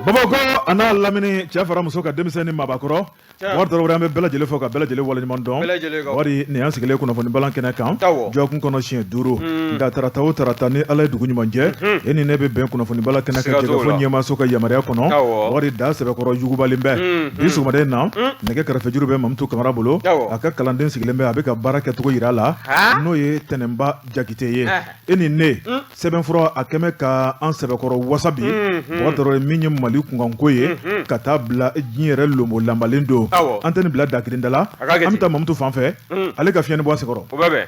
Bamakɔ a n'a lamini, cɛ fara muso ka, denmisɛn ni maabakɔrɔ, Bubakari Tarawele, an bɛ bɛɛ lajɛlen fo ka bɛɛ lajɛlen waleɲuman dɔn. Bubakari, nin y'an sigilen kunnafoni balan kɛnɛ kan dɔgɔkun kɔnɔ siɲɛ 5. Nka tarata o tarata, ni Ala ye dugu ɲuman jɛ, e ni ne bɛ bɛn kunnafoni balan kɛnɛ kan jɛkafɔ ɲɛmaaso ka yamaruya kɔnɔ. Bubakari, da sɛbɛkɔrɔ yugubalen bɛ bi sɔgɔmada in na. Nɛgɛ kɛrɛfɛjuru bɛ Mamutu Kamara bolo, a ka kalanden sigilen bɛ, a bɛ ka baara kɛcogo jira a la, n'o ye Tɛnɛnba Jakite ye. E ni ne, sɛbɛnfura a kɛmɛ ka an sɛbɛkɔrɔ wasa bi, Bubakari Tarawele, min ye Mali kunkanko ye ka taa bila diɲɛ yɛrɛ lomo lanbalen don. An tɛ nin bila dakirinda la, an bɛ taa Mamutu fan fɛ, ale ka fiɲɛni bɔ an senkɔrɔ. O bɛ bɛn.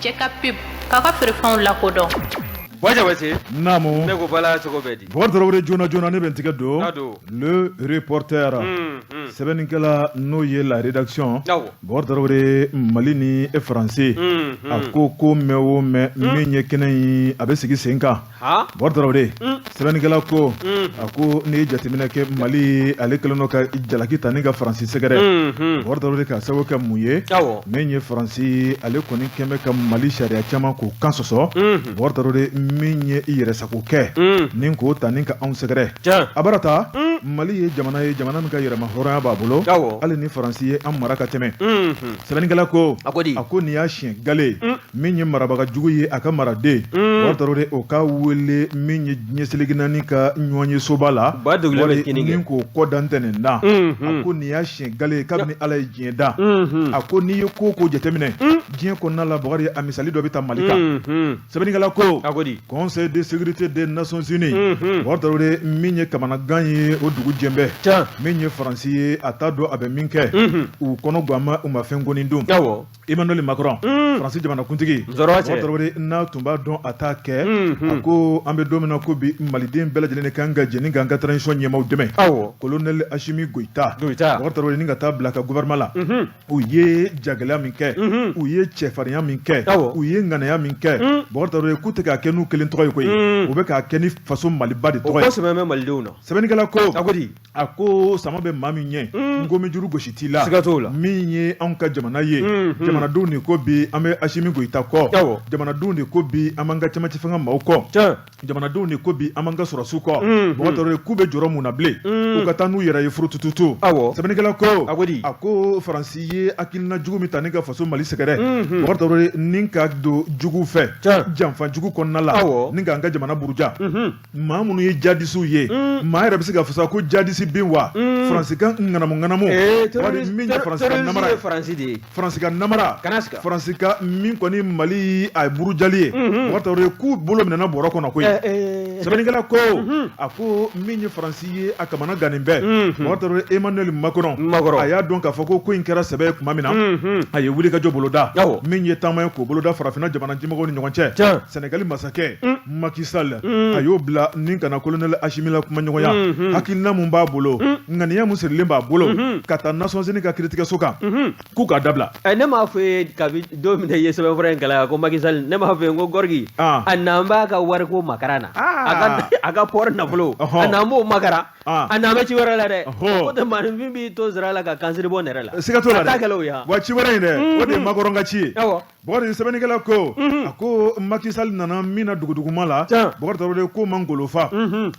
Jɛka Pub k'a ka feerefɛnw lakodɔn. Buwa Jabate. Naamu. Ne ko bala, cogo bɛ di? Bubakari Tarawele, joona joona ne bɛ n tigɛ don Le Reporter sɛbɛnnikɛla, n'o ye La Rédaction. Bubakari Tarawele, Mali ni Faransi, a ko mɛn o mɛn, min ye kɛnɛ in a bɛ sigi sen kan. Bubakari Tarawele, sɛbɛnnikɛla ko, a ko n'i ye jateminɛ kɛ, Mali ale kɛlen don ka jalaki ta ni ka Faransi sɛgɛrɛ. Bubakari Tarawele, ka sababu kɛ mun ye? Min ye Faransi, ale kɔni kɛn bɛ ka Mali sariya caman k'o kan sɔsɔ. Bubakari Tarawele, min ye i yɛrɛsago kɛ ni k'o ta ni ka anw sɛgɛrɛ, a bara ta Mali ye jamana ye, jamana min ka yɛrɛma hɔrɔnya b'a bolo, hali ni Faransi ye an mara ka tɛmɛ. Sɛbɛnnikɛla ko, a ko nin y'a siɲɛ gale min ye marabaga jugu ye a ka maraden, Bubakari Tarawele, o ka wele min ye diɲɛ seleke naani ka ɲɔgɔn ye soba la ni k'o kɔ da ntɛnɛn da. A ko nin y'a siɲɛ gale kabini Ala ye diɲɛ da. A ko n'i ye ko ko jateminɛ diɲɛ kɔnɔna la, Bubakari, a misali dɔ bɛ ta Mali kan. Sɛbɛnnikɛla ko Conseil de sécurité des Nations Unies, Bubakari Tarawele, min ye kamanagan ye o dugu jɛnbɛ, min ye Faransi ye, a t'a dɔn a bɛ min kɛ, u kɔnɔ gan u ma fɛn kɔni dun. Emmanuel Macron, Faransi jamanakuntigi, Bubakari Tarawele, n'a tun b'a dɔn a t'a kɛ. A ko an bɛ don min na ko bi, Maliden bɛɛ lajɛlen de kan ka jɛ ni k'an ka transition ɲɛmaaw dɛmɛ, Colonel Assimi Goïta, Bubakari Tarawele, ni ka taa bila ka gouvernement la. U ye jagɛlɛya min kɛ, u ye cɛfarinya min kɛ, u ye ŋanaya min kɛ, Bubakari Tarawele, k'u tɛ k'a kɛ n'u kelen tɔgɔ ye koyi, u bɛ k'a kɛ ni faso Maliba de tɔgɔ ye. Sɛbɛnnikɛla ko, a ko sama bɛ maa min ɲɛ, nkomijuru gosi t'i la. Siga t'o la. Min ye anw ka jamana ye, jamanadenw de ko bi an bɛ Assimi Goïta kɔ. Jamanadenw de ko bi an b'an ka cɛmancɛ fanga maaw kɔ. Jamanadenw de ko bi an b'an ka sɔrɔsiw kɔ. Bubakari Tarawele, k'u bɛ jɔrɔ mun na bilen? U ka taa n'u yɛrɛ ye furutututu. Sɛbɛnnikɛla ko, a ko Faransi ye hakilina jugu min ta ni ka faso Mali sɛgɛrɛ, Bubakari Tarawele, ni ka don jugu fɛ, janfa jugu kɔnɔna la, ni k'an ka jamana buruja, maa minnu ye jadisiw ye, maa yɛrɛ bɛ se ka fɔ ko jadisi bin wa? Faransi ka ŋanamu ŋanamu, min ye Faransi ka namara ye, Faransi ka namara, Faransi ka min kɔni Mali a burujali ye, Bubakari Tarawele, k'u bolo minɛna bɔrɔ kɔnɔ koyi. Sɛbɛnnikɛla ko, a ko min ye Faransi ye, a kamana gannen bɛ. Bubakari Tarawele, Emmanuel Macron, a y'a dɔn k'a fɔ ko in kɛra sɛbɛ ye tuma min na, a ye wulikajɔ boloda, min ye taama ye k'o boloda farafinna jamana ɲɛmɔgɔw ni ɲɔgɔn cɛ. Senegali masakɛ Macky Sall, a y'o bila ni ka na colonel Assimi la kumaɲɔgɔnya. Hakilina mun b'a bolo, ŋaniya mun sirilen b'a bolo ka taa Nations Unies ka kiiritigɛso kan, k'u k'a dabila. Ne m'a fɔ ye kabi don min na i ye sɛbɛnfura in kalan, ko Macky Sall, ne m'a fɔ ye ko Gorgui a n'an b'a ka wariko makara na, a ka port nafolo, a n'an b'o makara, a n'an bɛ ci wɛrɛ la dɛ. Ko tɛ maaninfin b'i to sira la ka kansiri bɔ nɛrɛ la. Siga t'o la dɛ. A o ye wa ci wɛrɛ in dɛ, o de ye Macron ka ci ye. Bubakari, sɛbɛnnikɛla ko, a ko Macky Sall nana min na duguduguma la, Bubakari Tarawele, ko ma ngolofa.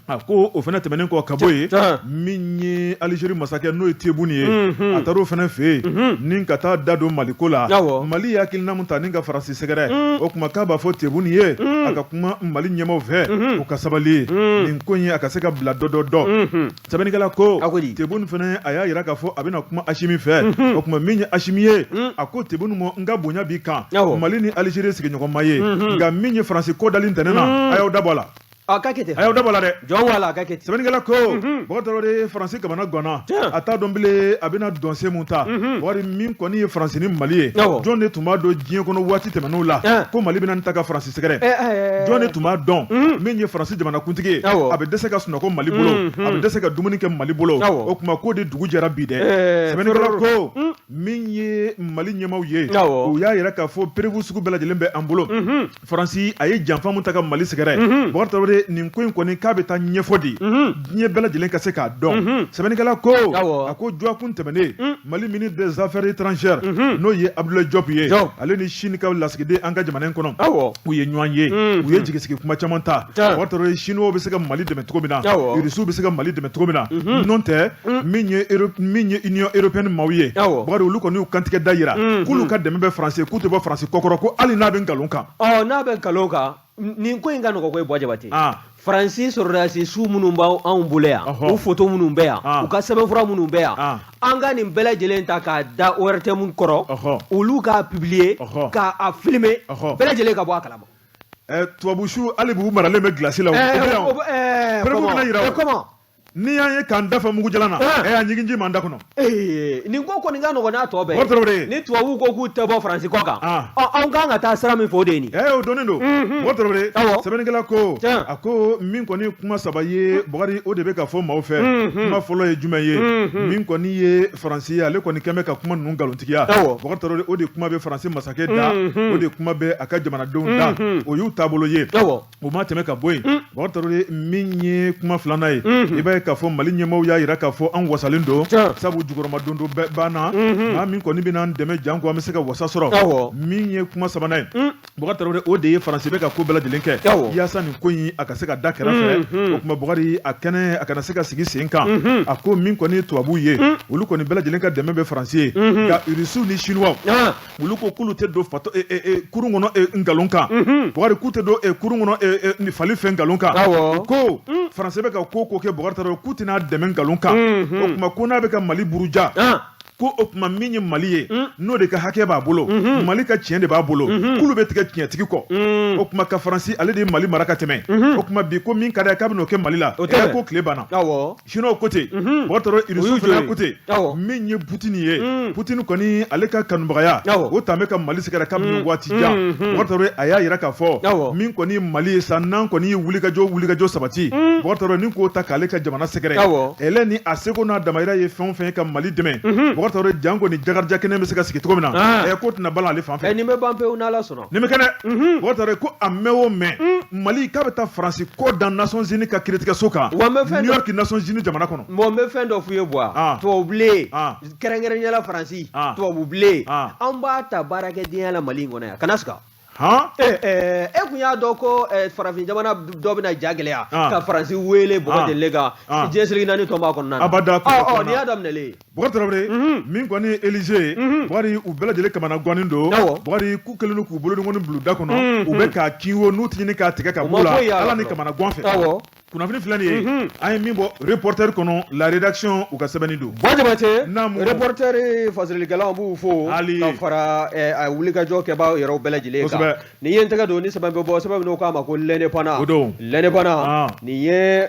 A ko o fana tɛmɛnen kɔ ka bɔ yen, min ye Algérie masakɛ, n'o ye Tebboune ye, a taara o fana fɛ yen ni ka taa da don Mali ko la. Mali ye hakilina min ta ni ka Faransi sɛgɛrɛ, o tuma k'a b'a fɔ Tebboune ye a ka kuma Mali ɲɛmaaw fɛ, u ka sabali, nin ko in a ka se ka bila dɔ dɔ dɔ. Sɛbɛnnikɛla ko, Tebboune fana a y'a jira k'a fɔ a bɛna kuma Assimi fɛ. O tuma min ye Assimi ye, a ko Tebboune ma, n ka bonya b'i kan, Mali ni Algérie sigiɲɔgɔnma ye, nka min ye Faransi ko dali ntɛnɛn na, a y'aw da bɔ a la. A ka kɛ ten. A y'aw da bɔ a la dɛ. Jɔn wala a ka kɛ ten. Sɛbɛnnikɛla ko, Bubakari Tarawele, Faransi kamana ganna, a t'a dɔn bilen a bɛna dɔnsen mun ta. Bubakari, min kɔni ye Faransi ni Mali ye, jɔn de tun b'a dɔn diɲɛ kɔnɔ waati tɛmɛnenw la ko Mali bɛna ta ka Faransi sɛgɛrɛ? Jɔn de tun b'a dɔn min ye Faransi jamanakuntigi ye, a bɛ dɛsɛ ka sunɔgɔ Mali bolo, a bɛ dɛsɛ ka dumuni kɛ Mali bolo? O tuma k'o de dugu jɛra bi dɛ. Sɛbɛnnikɛla ko. Min ye Mali ɲɛmaaw ye, u y'a yira k'a fɔ preuve sugu bɛɛ lajɛlen bɛ an bolo. Faransi a ye janfa min ta ka Mali sɛgɛrɛ, Bubakari Tarawele, nin ko in kɔni k'a bɛ taa ɲɛfɔ de, diɲɛ bɛɛ lajɛlen ka se k'a dɔn. Sɛbɛnnikɛla ko, a ko dɔgɔkun tɛmɛnen, Mali ministre des affaires étrangères, n'o ye Abdoulaye Diop ye, ale ni Chine ka lasigiden an ka jamana in kɔnɔ, u ye ɲɔgɔn ye, u ye jigisigi kuma caman ta. Bubakari Tarawele, Chinois bɛ se ka Mali dɛmɛ cogo min na, Russiw bɛ se ka Mali dɛmɛ cogo min na, n'o tɛ min ye Union européenne maaw ye, Bubakari, olu kɔni y'u kantigɛ da yira k'olu ka dɛmɛ bɛ Faransi ye, k'u tɛ bɔ Faransi kɔkɔrɔ, ko hali n'a bɛ nkalon kan. Ɔ, n'a bɛ nkalon kan, nin ko in ka nɔgɔ koyi, Buwa Jabate. Faransi sɔrɔdasi su minnu b'anw bolo yan, u foto minnu bɛ yan, u ka sɛbɛnfura minnu bɛ yan, an ka nin bɛɛ lajɛlen ta k'a da ORTM kɔrɔ, olu k'a publier, k'a filmer, bɛɛ lajɛlen ka bɔ a kalama. Tubabu su hali b'u maralen bɛ glace la, preuve bɛna yira. Comment? N'i y'an ye k'an da fa mugujalan na, ɛ, a ɲiginji m'an da kɔnɔ. Nin ko kɔni ka nɔgɔn n'a tɔ bɛɛ ye. Ni tubabuw ko k'u tɛ bɔ Faransi kɔ kan, ɔ, anw kan ka taa sira min fɛ, o de ye nin. O dɔnnen don, Bubakari Tarawele. Sɛbɛnnikɛla ko, a ko min kɔni kuma saba ye, Bubakari, o de bɛ ka fɔ maaw fɛ. Kuma fɔlɔ ye jumɛn ye? Min kɔni ye Faransi ye, ale kɔni kɛn bɛ ka kuma ninnu nkalontigiya. Bubakari Tarawele, o de kuma bɛ Faransi masakɛ da, o de kuma bɛ a ka jamanadenw da, o y'u taabolo ye. O ma tɛmɛ ka bɔ yen, Bubakari Tarawele, min ye kuma filanan ye, i b'a ye k'a fɔ Mali ɲɛmaaw y'a jira k'a fɔ an wasalen don, sabu jukɔrɔmadondon bɛɛ banna. Maa min kɔni bɛna an dɛmɛ, janko an bɛ se ka wasa sɔrɔ. Min ye kuma sabanan ye, Bubakari Tarawele, o de ye Faransi bɛ ka ko bɛɛ lajɛlen kɛ yaasa nin ko in a ka se ka da kɛrɛfɛ. O tuma Bubakari, a kɛnɛ a kana se ka sigi sen kan. A ko min kɔni ye tubabuw ye, olu kɔni bɛɛ lajɛlen ka dɛmɛ bɛ Faransi ye, nka Irisiw ni Chinois, olu ko k'olu tɛ don fatɔ kurun kɔnɔ nkalon kan. Bubakari, k'u tɛ don kurun kɔnɔ fali fɛ nkalon kan. Ko Faransi bɛ ka ko ko kɛ, Bubakari Tarawele, k'u tɛna dɛmɛ nkalon kan. O tuma ko n'a bɛ ka Mali buruja, ko o tuma min ye Mali ye, n'o de ka hakɛ b'a bolo, Mali ka tiɲɛ de b'a bolo, k'olu bɛ tigɛ tiɲɛtigi kɔ. O tuma ka Faransi ale de ye Mali mara ka tɛmɛ. O tuma bi ko min ka d'a ye k'a bɛn'o kɛ Mali la, ko tile banna. Chinois ko ten, Bubakari Tarawele, Irisiw fana ko ten. Min ye Putini ye, Putini kɔni ale ka kanubagaya o tun bɛ ka Mali sɛgɛrɛ kabini waati jan. Bubakari Tarawele, a y'a jira k'a fɔ min kɔni ye Mali ye sa, n'an kɔni ye wulikajɔ sabati, Bubakari Tarawele, ni k'o ta k'ale ka jamana sɛgɛrɛ, ɛlɛ ni a seko n'a damayira ye fɛn o fɛn ye ka Mali dɛmɛ, Bubakari Tarawele, janko ni jakarija kɛnɛ bɛ se ka sigi cogo min na, k'o tɛna bala ale fan fɛ. Nin bɛ ban pewu n'Ala sɔnna. Nin bɛ kɛ dɛ, Bubakari Tarawele, ko a mɛn o mɛn, Mali k'a bɛ taa Faransi kɔ da Nations Unies ka kiiritigɛso kan, New York, Nations Unies jamana kɔnɔ. Bon, n bɛ fɛn dɔ f'u ye Buwa, tubabubilen, kɛrɛnkɛrɛnnenya la Faransi tubabubilen, an b'a ta baarakɛdenya la Mali in kɔnɔ yan, kana siga. E kun y'a dɔn ko farafin jamana dɔ bɛna ja gɛlɛya ka Faransi wele bɔgɔ delilen kan diɲɛ seleke naani tɔnba kɔnɔna na? Abada. Nin y'a daminɛlen ye. Bubakari Tarawele, min kɔni ye Élysée ye, Bubakari, u bɛɛ lajɛlen kamana gannen don. Bubakari, k'u kɛlen don k'u bolokɔni bila u da kɔnɔ, u bɛ k'a kin wo, n'u tɛ ɲini k'a tigɛ ka b'u la, Ala ni kamana gan fɛ. Kunnafoni filɛ nin ye, an ye min bɔ Reporter kɔnɔ, la rédaction, u ka sɛbɛnni don. Buwa Jabate, Reporter fasirilikɛlaw b'u fo ka fara wulikajɔ kɛbaaw yɛrɛw bɛɛ lajɛlen kan. Ni ye n tɛgɛ don ni sɛbɛn bɛ bɔ, sɛbɛn min k'a ma ko L'Indépendant, L'Indépendant, nin ye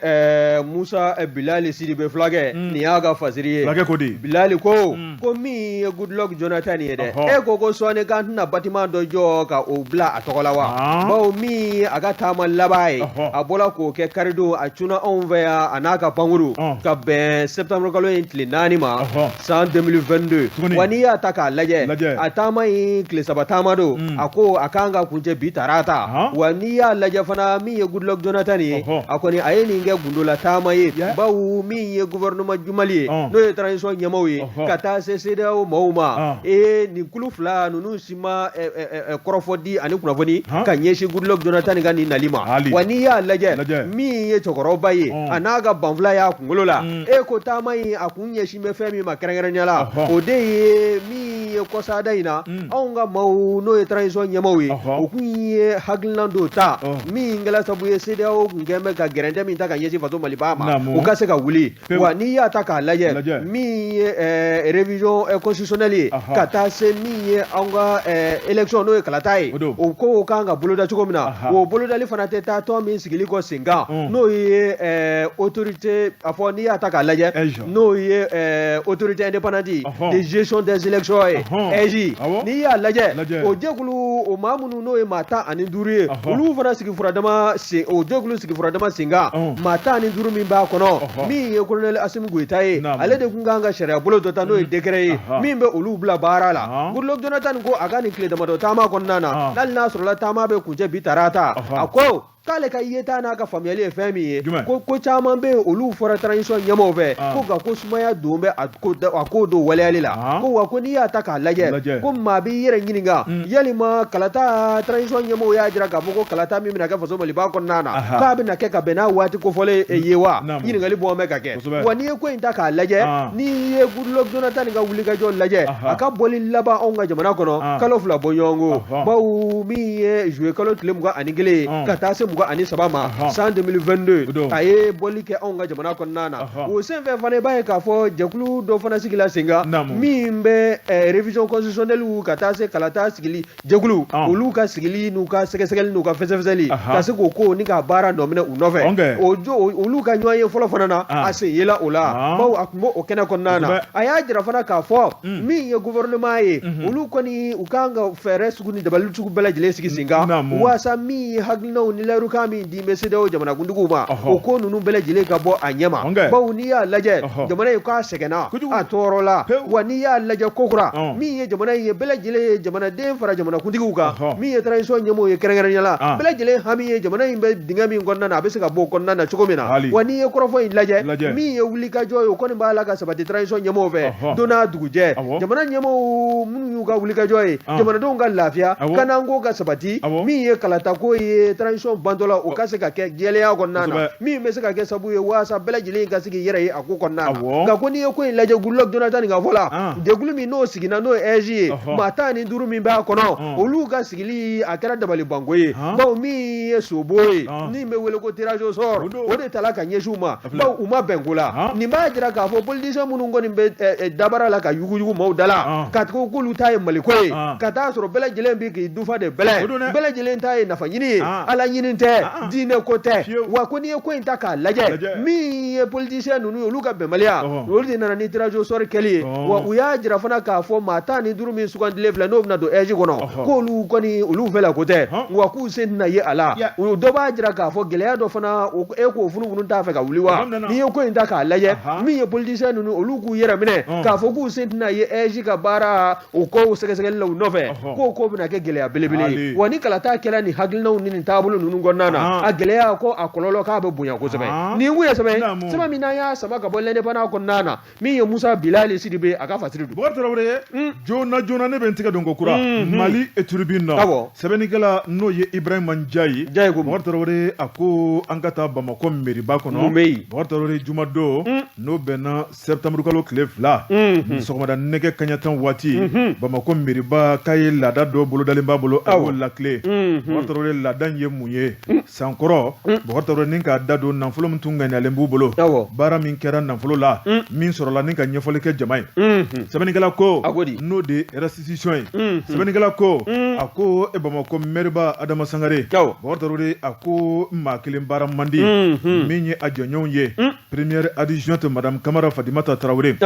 Musa Bilali Sidibe fulakɛ, nin y'a ka fasiri ye. Fulakɛ ko di? Bilali ko ko min ye Goodluck Jonathan ye dɛ, e ko ko sɔɔni k'an tɛna bâtiment dɔ jɔ ka o bila a tɔgɔ la wa? Bawo min ye a ka taama laban ye, a bɔra k'o kɛ karidon, a cunna anw fɛ yan a n'a ka pankuru ka bɛn septembre kalo in tile 4 ma san 2022. Wa n'i y'a ta k'a lajɛ, a taama in tile 3 taama don, a ko a kan ka kuncɛ bi tarata. Wa n'i y'a lajɛ fana, min ye Goodluck Jonathan ye, a kɔni a ye nin kɛ gundola taama ye, bawo min ye gouvernement du Mali ye, n'o ye transition ɲɛmaaw ye, ka taa se CEDEAO maaw ma, ee, nin kulu fila ninnu si ma kɔrɔfɔ di ani kunnafoni ka ɲɛsin Goodluck Jonathan ka nin nali ma. Wa n'i y'a lajɛ, min ye cɛkɔrɔba ye, a n'a ka banfula y'a kunkolo la, e ko taama in a kun ɲɛsin bɛ fɛn min ma kɛrɛnkɛrɛnnenya la, o de ye min ye kɔsada in na, anw ka maaw, n'o ye transition ɲɛmaaw ye, o kun ye hakilina dɔw ta min kɛra sababu ye CEDEAO kun kɛn bɛ ka gɛrɛntɛ min ta ka ɲɛsin faso Maliba ma, u ka se ka wuli. Wa n'i y'a ta k'a lajɛ, min ye révision constitutionnelle ye, ka taa se min ye anw ka élection, n'o ye kalata ye, o kow kan ka boloda cogo min na, o bolodali fana tɛ taa tɔn min sigili kɔ sen kan, n'o ye autorité a fɔ n'i y'a ta k'a lajɛ n'o ye autorité indépendante de gestion des élections ye AIGE n'i y'a lajɛ o jɛkulu o maa minnu n'o ye maa 15 ye olu fana sigi furadama sen o jɛkulu sigi furadama sen kan maa 15 min b'a kɔnɔ min ye colonel Assimi Goïta ye ale de tun kan ka sariya bolo dɔ ta n'o ye décret ye min bɛ olu bila baara la Goodluck Jonathan ko a ka nin tile damadɔ taama kɔnɔna na hali n'a sɔrɔla taama bɛ kuncɛ bi tarata a ko k'ale ka yeta n'a ka faamuyali ye fɛn min ye ko ko caman bɛ yen olu fɔra transition ɲɛmaaw fɛ ko nka ko sumaya don bɛ a ko dɔw waleyali la ko wa ko n'i y'a ta k'a lajɛ ko maa b'i yɛrɛ ɲininka yalima kalata transition ɲɛmaaw y'a jira k'a fɔ ko kalata min bɛna kɛ faso Maliba kɔnɔna na k'a bɛna kɛ ka bɛn n'a waati kofɔlen ye wa ɲininkali bɔn bɛ ka kɛ wa n'i ye ko in ta k'a lajɛ n'i ye Goodluck Jonathan ka wulikajɔ lajɛ a ka bɔli laban anw ka jamana kɔnɔ kalo 2 bɔ ɲɔgɔn kɔ bawo min ye juillet kalo tile 21 ye ka taa se 23 ma san 2022 a ye bɔli kɛ anw ka jamana kɔnɔna na o senfɛ fana i b'a ye k'a fɔ jɛkulu dɔ fana sigila sen kan min bɛ révision constitutionnelle ka taa se kalata sigili jɛkulu olu ka sigili n'u ka sɛgɛsɛgɛli n'u ka fɛsɛfɛsɛli ka se k'o ko ni ka baara nɔminɛ u nɔfɛ o olu ka ɲɔgɔn ye fɔlɔ fana na a sen yela o la bawo a tun b'o kɛnɛ kɔnɔna na a y'a jira fana k'a fɔ min ye gouvernement ye olu kɔni u kan ka fɛɛrɛ sugu ni dabali sugu bɛɛ lajɛlen sigi sen kan waasa min ye hakilinaw ni layirukan min di bɛ CEDEAO jamanakuntigiw ma o ko ninnu bɛɛ lajɛlen ka bɔ a ɲɛma bawo n'i y'a lajɛ jamana in k'a sɛgɛnna a tɔɔrɔla wa n'i y'a lajɛ kokura min ye jamana in ye bɛɛ lajɛlen ye jamanaden fara jamanakuntigiw kan min ye transition ɲɛmɔgɔw ye kɛrɛnkɛrɛnnenya la bɛɛ lajɛlen hami ye jamana in bɛ dingɛ min kɔnɔna na a bɛ se ka bɔ o kɔnɔna na cogo min na wa n'i ye kɔrɔfɔ in lajɛ min ye wulikajɔ ye o kɔni b'a la ka sabati transition ɲɛmɔgɔw fɛ don n'a dugujɛ jamana ɲɛmɔgɔw minnu y'u ka wulikajɔ ye jamanadenw ka lafiya kanako ka sabati min ye kalatako ye transition bantɔ la o ka se ka kɛ jɛlenya kɔnɔna na min bɛ se ka kɛ sabu ye waasa bɛɛ lajɛlen ka se k'i yɛrɛ ye a ko kɔnɔna na nka ko n'i ye ko in lajɛ Goodluck Jonathan ka fɔ la jɛkulu min n'o sigina n'o ye AIGE ye maa 15 min b'a kɔnɔ olu ka sigili a kɛra dabalibanko ye bawo min ye sobo ye min bɛ wele ko tirage au sort o de tala ka ɲɛsin u ma bawo u ma bɛn ko la nin b'a jira k'a fɔ politicien minnu kɔni bɛ dabara la ka yuguyugu maaw da la ka ko k'olu ta ye maliko ye ka taa sɔrɔ bɛɛ lajɛlen bɛ k'i dufa de bɛlɛ bɛɛ lajɛlen ta ye nafa ɲini ye ala ɲini tɛ diinɛ ko tɛ wa ko n'i ye ko in ta k'a lajɛ min ye politicien ninnu ye olu ka bɛnbaliya olu de nana ni tirage au sort kɛli ye wa u y'a jira fana k'a fɔ maa 15 min sugandilen filɛ n'o bɛna don AIGE kɔnɔ k'olu kɔni olu fɛla ko tɛ wa k'u sen tɛna ye a la o dɔ b'a jira k'a fɔ gɛlɛya dɔ fana e k'o funufunu t'a fɛ ka wuli wa n'i ye ko in ta k'a lajɛ min ye politicien ninnu olu k'u yɛrɛ minɛ k'a fɔ k'u sen tɛna ye AIGE ka baara o kow sɛgɛsɛgɛli la u nɔfɛ k'o ko bɛna kɛ gɛlɛya belebele ye wa ni kalata kɛra nin hakilinaw ni nin taabolo ninnu kɔnɔna na a gɛlɛya ko a kɔlɔlɔ k'a bɛ bonya kosɛbɛ nin kun ye sɛbɛn sɛbɛn min n'an y'a sama ka bɔ l'Indépendant kɔnɔna na min ye Musa Bilali Sidibe a ka fasiri don. Bubakari Tarawele joona joona ne bɛ n tɛgɛ don ko kura Mali Tribune na sɛbɛnnikɛla n'o ye Ibrahima Njayi Njayi ko Bubakari Tarawele a ko an ka taa Bamakɔ meriba kɔnɔ mun bɛ yen Bubakari Tarawele jumadon n'o bɛnna septembre kalo tile 2 sɔgɔmada nɛgɛ kanɲɛ 10 waati Bamakɔ meriba k'a ye laada dɔ bolodalen b'a bolo a y'o latilen Bubakari Tarawele laada in ye mun ye sankɔrɔ Bubakari Tarawele ni k'a da don nafolo min tun ŋaniyalen b'u bolo baara min kɛra nafolo la min sɔrɔla ni ka ɲɛfɔli kɛ jama ye sɛbɛnnikɛla ko n'o de restitution ye sɛbɛnnikɛla ko a ko e Bamakɔ mɛriba Adama Sangare Bubakari Tarawele a ko maa kelen baara man di min ye a jɔɲɔgɔnw ye première adjointe madame Kamara Fadimata Tarawele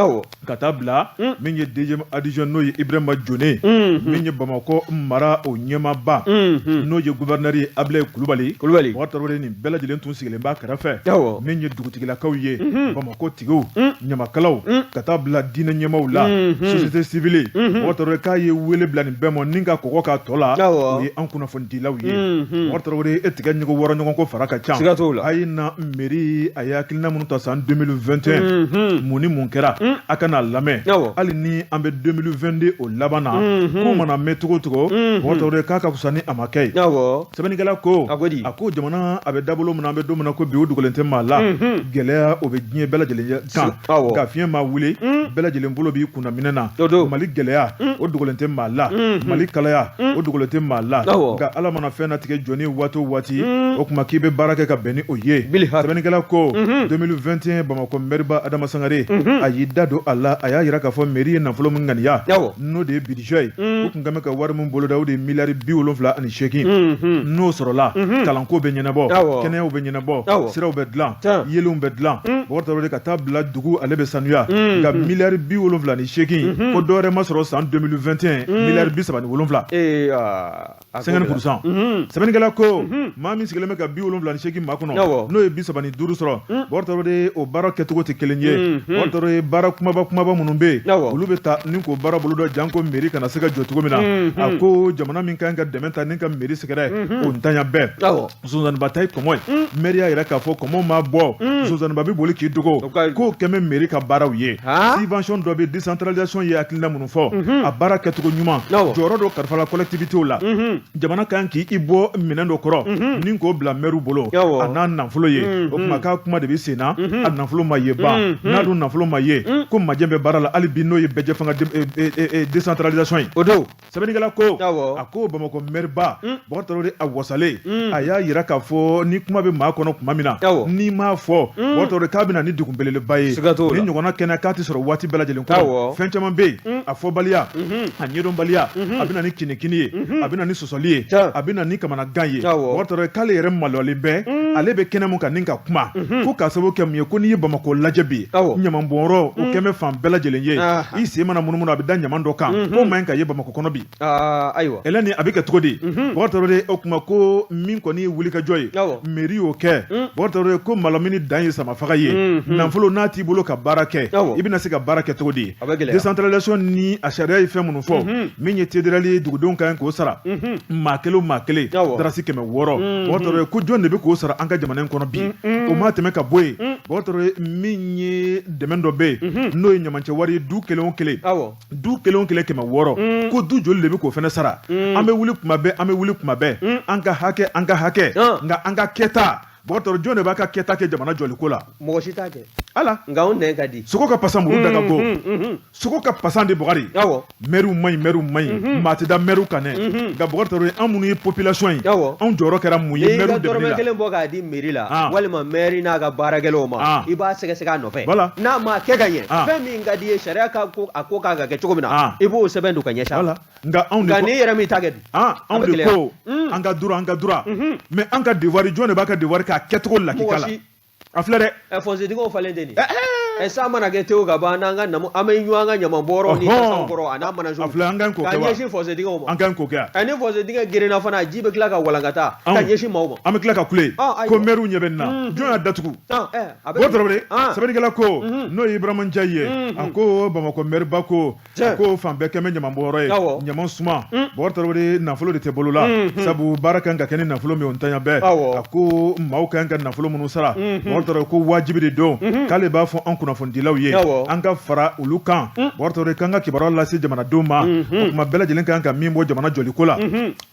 ka taa bila min ye deuxième adjoint n'o ye Ibrahima Jone min ye Bamakɔ mara o ɲɛmaaba n'o ye gouverneur ye Abilaye Kulubali Kulubali Bubakari Tarawele nin bɛɛ lajɛlen tun sigilen b'a kɛrɛfɛ min ye dugutigilakaw ye Bamakɔ tigiw ɲamakalaw ka taa bila diinɛ ɲɛmaaw la société civile Bubakari Tarawele k'a ye wele bila nin bɛɛ ma ni ka kɔgɔ k'a tɔ la o ye an kunnafonidilaw ye Bubakari Tarawele e tigɛ ɲɔgɔn wɔrɔ ɲɔgɔn ko fara ka ca siga t'o la a ye na mairie a ye hakilina minnu ta san 2021 mun ni mun kɛra a ka n'a lamɛn hali ni an bɛ 2022 o laban na ko mana mɛn cogo o cogo Bubakari Tarawele k'a ka fisa ni a ma kɛ ye sɛbɛnnikɛla ko a ko jamana a bɛ dabolo min na an bɛ don min na ko bi o dogolen tɛ maa la gɛlɛya o bɛ diɲɛ bɛɛ lajɛlen kan nka fiɲɛ ma wuli bɛɛ lajɛlen bolo b'i kunna minɛ na Mali gɛlɛya o dogolen tɛ maa la Mali kalaya o dogolen tɛ maa la nka Ala mana fɛn latigɛ jɔni waati o waati o tuma k'i bɛ baara kɛ ka bɛn ni o ye sɛbɛnnikɛla ko 2020 2021 Bamakɔ mɛriba Adama Sangare a y'i da don a la, a y'a jira k'a fɔ mairie ye nafolo min ŋaniya, n'o de ye budget ye, u tun kan bɛ ka wari min boloda, o de ye miliyari 78, n'o sɔrɔla, kalanko bɛ ɲɛnabɔ, kɛnɛyaw bɛ ɲɛnabɔ, siraw bɛ dilan, yeelenw bɛ dilan, Bɔkari Tarawele, ka taa bila dugu ale bɛ sanuya. Nka miliyari 78, ko dɔwɛrɛ ma sɔrɔ san 2021, miliyari 37. 50%. Sɛbɛnnikɛla ko maa min sigilen bɛ ka 78 makɔnɔ, n'o ye 35 sɔrɔ, Bɔkari Tarawele, o baara kɛcogo tɛ kelen ye. Bɔkari Tarawele, baara kumaba kumaba minnu bɛ yen, olu bɛ ta ni k'o baara boloda, janko mairie kana se ka jɔ cogo min na. A ko jamana min kan ka dɛmɛ ta ni ka mairie sɛgɛrɛ, o ntanya bɛɛ Sonsanninba ta ye kɔmɔ ye. Mɛri y'a jira k'a fɔ kɔmɔ ma bɔ, sonsanninba bɛ boli k'i dogo. K'o kɛmɛ mairie ka baaraw ye, subvention dɔ bɛ, décentralisation ye hakilina minnu fɔ, a baara kɛcogo ɲuman, jɔyɔrɔ dɔ kalifala collectivitéw la, jamana kan k'i bɔ minɛn dɔ kɔrɔ ni k'o bila mɛriw bolo, a n'a nafolo ye. O tuma k'a kuma de bɛ sen na, a nafolo ma ye ban. N'a dun nafolo ma ye, ko majɛ bɛ baara la hali bi, n'o ye bɛɛjɛ fanga décentralisation ye. O don. Sɛbɛnnikɛla ko, a ko Bamakɔ mɛriba Bɔkari Tarawele, a wasalen, a y'a jira k'a fɔ ni kuma bɛ maa kɔnɔ tuma min na, n'i m'a fɔ, Bɔkari Tarawele, k'a bɛ na ni degun belebeleba ye. Ni ɲɔgɔnna kɛnɛ k'a tɛ sɔrɔ waati bɛɛ lajɛlen kɔnɔ. Fɛn caman bɛ yen, a fɔbaliya, a ɲɛdɔnbaliya, a bɛ na ni kinikini ye, a bɛ na ni sɔsɔli ye, a bɛ na ni kamanagan ye. Bɔkari Tarawele k'ale yɛrɛ maloyalen bɛ, ale bɛ kɛnɛ mun kan ni ka kuma, ko k'a sababu kɛ mun ye? Ko n'i ye Bamakɔ lajɛ bi, ɲamanbɔnyɔrɔ o kɛmɛ fan bɛɛ lajɛlen ye, i sen mana munumunu a bɛ da ɲaman dɔ kan, k'o man ɲi ka ye Bamakɔ kɔnɔ bi. Ayiwa. Eleni, a bɛ kɛ cogo di? Bɔkari Tarawele, o kuma ko min kɔni ye wulikajɔ ye, mairie y'o kɛ. Bɔkari Tarawele ko malamini dan ye samafaga ye. Nafolo n'a t'i bolo ka baara kɛ, i bɛna se ka baara kɛ cogo di? Décentralisation ni a sariya ye fɛn minnu fɔ, min ye TDR ye, dugudenw ka kan k'o sara maa kelen o maa kelen dalasi 600. Bɔkari Tarawele ko jɔn de bɛ k'o sara an ka jamana in kɔnɔ bi? O ma tɛmɛ ka bɔ yen, Bɔkari Tarawele, min ye dɛmɛ dɔ bɛ yen, n'o ye ɲamancɛ wari ye, du kelen o kelen, du kelen o kelen 600, ko du joli de bɛ k'o fana sara? An bɛ wuli kuma bɛɛ, an bɛ wuli kuma bɛɛ, an ka hakɛ, an ka hakɛ, nka an ka kɛta, Bɔkari Tarawele, jɔn de b'a ka kɛta kɛ jamana jɔliko la? Mɔgɔ si t'a kɛ. Ala. Nka anw nɛn ka di. Sogo ka pasa, muru da ka go. Sogo ka pasa de, Bɔkari. Mɛriw man ɲi, mɛriw man ɲi, maa tɛ da mɛriw kan dɛ. Nka Bɔkari Tarawele, an minnu ye population ye, anw jɔyɔrɔ kɛra mun ye mɛriw dɛmɛli la? N'i ka dɔrɔmɛ kelen bɔ k'a di mairie la, walima mɛri n'a ka baarakɛlaw ma, i b'a sɛgɛsɛgɛ a nɔfɛ. N'a ma kɛ ka ɲɛ, fɛn min ka di i ye, sariya ka ko a ko kan ka kɛ cogo min na, i b'o sɛbɛn don ka ɲɛsin a ma. Nka anw de nka n'i yɛrɛ m'i ta kɛ dun? Anw de ko an ka droit, an ka droit, mais an ka devoir, jɔn de b'a ka devoir k'a kɛcogo lakika la? A filɛ dɛ. Ɛ, fossé dingɛw falen tɛ nin. Ɛ, san mana kɛ tewu ka ban, n'an ka namu, an bɛ ɲun an ka ɲaman bɔrɔw ni tasaw kɔrɔ a n'a manasow. A filɛ, an kan k'o kɛ wa? Ka ɲɛsin fossé dingɛw ma. An kan k'o kɛ. Ɛ, ni fossé dingɛ gerenna fana, ji bɛ tila ka walankata ka ɲɛsin maaw ma. An bɛ tila ka kule ko mɛriw ɲɛ bɛ nin na. Jɔn y'a datugu? Bɔkari Tarawele, sɛbɛnnikɛla ko, n'o ye Ibrahima Njayi ye, a ko Bamakɔ mɛriba ko, a ko fan bɛɛ kɛmɛ ɲamanbɔyɔrɔ ye, ɲaman suma. Bɔkari Tarawele, nafolo de tɛ bolo la, sabu baara kan ka kɛ ni nafolo min, o ntanya bɛɛ. A ko maaw kan ka nafolo minnu sara, Bɔkari Tarawele ko wajibi de don k'ale b'a fɔ an kunnafonidilaw ye, an ka fara olu kan. Bɔkari Tarawele, k'an ka kibaruya lase jamanadenw ma, o tuma bɛɛ lajɛlen kan ka min bɔ jamana jɔliko la,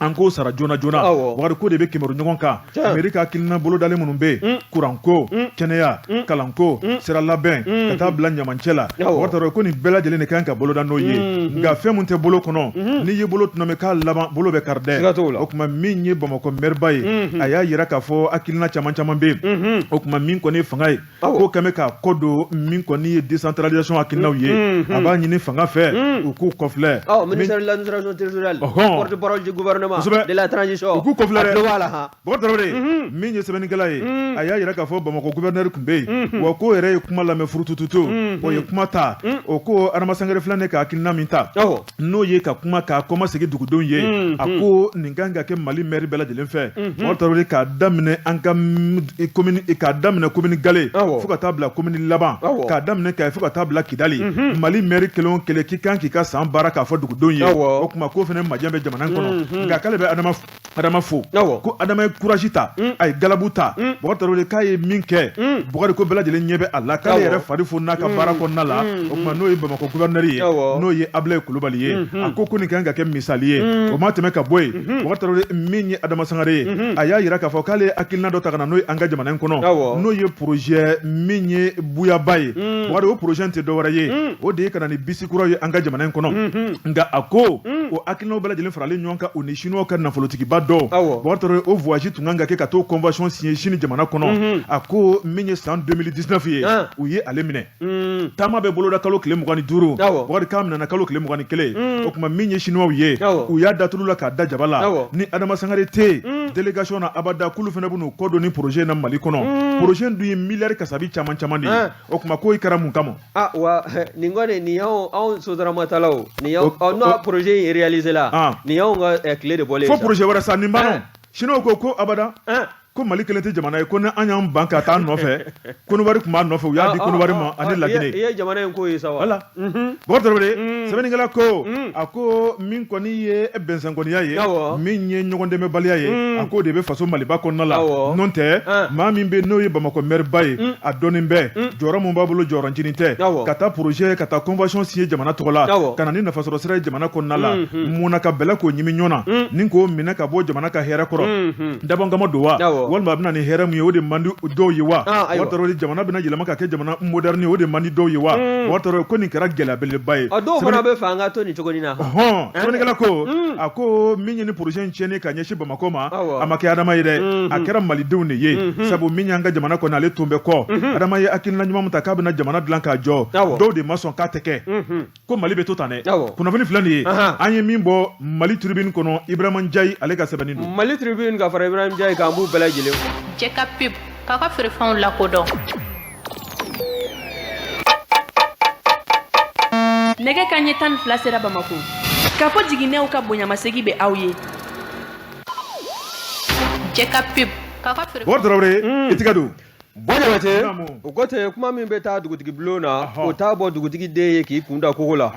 an k'o sara joona joona. Bɔkari, ko de bɛ kibaru ɲɔgɔn kan. Mairie ka hakilina bolodalen minnu bɛ yen, kuranko, kɛnɛya, kalanko, sira labɛn, ka taa bila ɲamancɛ la, Bɔkari Tarawele ko nin bɛɛ lajɛlen de kan ka boloda n'o ye. Nka fɛn min tɛ bolo kɔnɔ, n'i y'i bolo tɔnɔmi k'a laban, bolo bɛ kari dɛ. O tuma min ye Bamakɔ mɛriba ye, a y'a yira k'a fɔ hakilina caman caman bɛ yen. O tuma min kɔni ye fanga ye, ko kɛmɛ k'a kɔ don min kɔni ye décentralisation hakilinaw ye, a b'a ɲini fanga fɛ u k'u kɔfilɛ. Ministère de l'administration territoriale, porte-parole du gouvernement de la transition, u k'u kɔfilɛ dɛ. Bɔkari Tarawele, min ye sɛbɛnnikɛla ye, a y'a yira k'a fɔ Bamakɔ gouverneur tun bɛ yen, wa ko yɛrɛ ye kuma lamɛn furutututu, o ye kuma ta. O ko Adama Sangare filɛ ne ka hakilina min ta, n'o ye ka kuma k'a kɔmasegin dugudenw ye, a ko nin kan ka kɛ Mali maire bɛɛ lajɛlen fɛ. Bɔkari Tarawele, k'a daminɛ an ka commune, k'a daminɛ commune Gale fo ka taa bila commune laban, k'a daminɛ Kayi fo ka taa bila Kidali, Mali maire kelen o kelen k'i kan k'i ka san baara k'a fɔ dugudenw ye. O tuma k'o fana majɛ bɛ jamana in kɔnɔ. Nka k'ale bɛ Adama fo, ko Adama ye courage ta, a ye galabu ta. Bɔkari Tarawele k'a ye min kɛ, Bɔkari, ko bɛɛ lajɛlen ɲɛ bɛ a la, k'ale yɛrɛ fari fo n'a ka baara kɔnɔna la. O tuma n'o ye Bamakɔ gouverneur ye, n'o ye Abulaye Kulubali ye, a ko nin kan ka kɛ misali ye. O ma tɛmɛ ka bɔ yen, Bɔkari Tarawele, min ye Adama Sangare ye, a y'a yira k'a fɔ k'ale ye hakilina dɔ ta ka na n'o ye an ka jamana in kɔnɔ, n'o ye projet min ye buyaba ye. Bɔkari, o projet tɛ dɔwɛrɛ ye, o de ye ka na ni bisi kuraw ye an ka jamana in kɔnɔ. Nka a ko O hakilinaw bɛɛ lajɛlen faralen ɲɔgɔn kan, u ni chinois ka nafolotigiba dɔw. Bɔkari Tarawele, o voyage tun kan ka kɛ ka t'o convention signer Chine jamana kɔnɔ. A ko min ye san 2019 ye, u ye ale minɛ. Taama bɛ boloda kalo tile 25. Bɔkari, k'a minɛna kalo tile 21. O tuma, min ye chinois ye, u y'a da tulu la k'a da jaba la. Ni Adama Sangare tɛ yen délégation na abada, k'olu fana bɛn'u kɔ don ni projet in na Mali kɔnɔ. Projet in dun ye miliyari kasabi caman caman de ye. O tuma, ko i kɛra mun kama? Ah wa, nin kɔni, nin y'anw anw sotramatalaw, nin y'anw, n'o projet in réalisé la, nin y'anw ka tile de bɔlen ye. Fo projet wɛrɛ sa, nin banna. Chinois ko abada, ko Mali kelen tɛ jamana ye, ko ni an y'an ban ka taa nɔfɛ. Konowari tun b'a nɔfɛ, u y'a di Konowari ma ani Laginɛ. I ye jamana in ko ye sa wa? Voilà. Bɔkari Tarawele, sɛbɛnnikɛla ko, a ko min kɔni ye bɛnsɛnkɔniya ye, min ye ɲɔgɔndɛmɛbaliya ye, a k'o de bɛ faso Maliba kɔnɔna la. N'o tɛ, maa min bɛ n'o ye Bamakɔ mɛriba ye, a dɔnnen bɛ jɔyɔrɔ min b'a bolo, jɔyɔrɔ ncinin tɛ. Ka taa projet, ka taa convention signer jamana tɔgɔ la, ka na ni nafasɔrɔ sira ye jamana kɔnɔna la, mun na ka bɛlɛ k'o ɲimi ɲɔgɔn na ni k'o minɛ ka bɔ jamana ka hɛrɛ kɔrɔ? Dabɔn kama don wa, walima a bɛ na ni hɛrɛ min ye, o de man di dɔw ye wa? Bɔkari Tarawele, jamana bɛna yɛlɛma ka kɛ jamana moderne, o de man di dɔw ye wa? Bɔkari Tarawele, ko nin kɛra gɛlɛya belebeleba ye. Dɔw fana bɛ fɛ an ka to nin cogo in na. Hɔn, sɛbɛnnikɛla ko, a ko min ye ni projet in tiɲɛni ka ɲɛsin Bamakɔ ma, a ma kɛ Adama ye dɛ, a kɛra malidenw de ye. Sabu min y'an ka jamana kɔnɔ, ale tun bɛ kɔ. Adama ye hakilina ɲuman min ta k'a bɛna jamana dilan k'a jɔ, dɔw de ma sɔn k'a tɛ kɛ, ko Mali bɛ to tan dɛ. Kunnafoni filɛ nin ye, an ye min bɔ Mali Tribune kɔnɔ, Ibrahima Njayi, ale ka sɛbɛnni don. Mali Tribune ka fara Ibrahima Njayi kan, an b'u bɛɛ lajɛlen. Jɛ ka pub k'a ka feerefɛnw lakodɔn. Nɛgɛ ka ɲɛ 12 sera Bamako. Kafo jiginɛw ka bonyamasegi bɛ aw ye. Jɛ ka pub k'a ka feere. Bɔkari Tarawele, i tigɛ don. Bɔn Jabate, o ko ten, kuma min bɛ taa dugutigi bulon na, o t'a bɔ dugutigi den ye k'i kun da kogo la.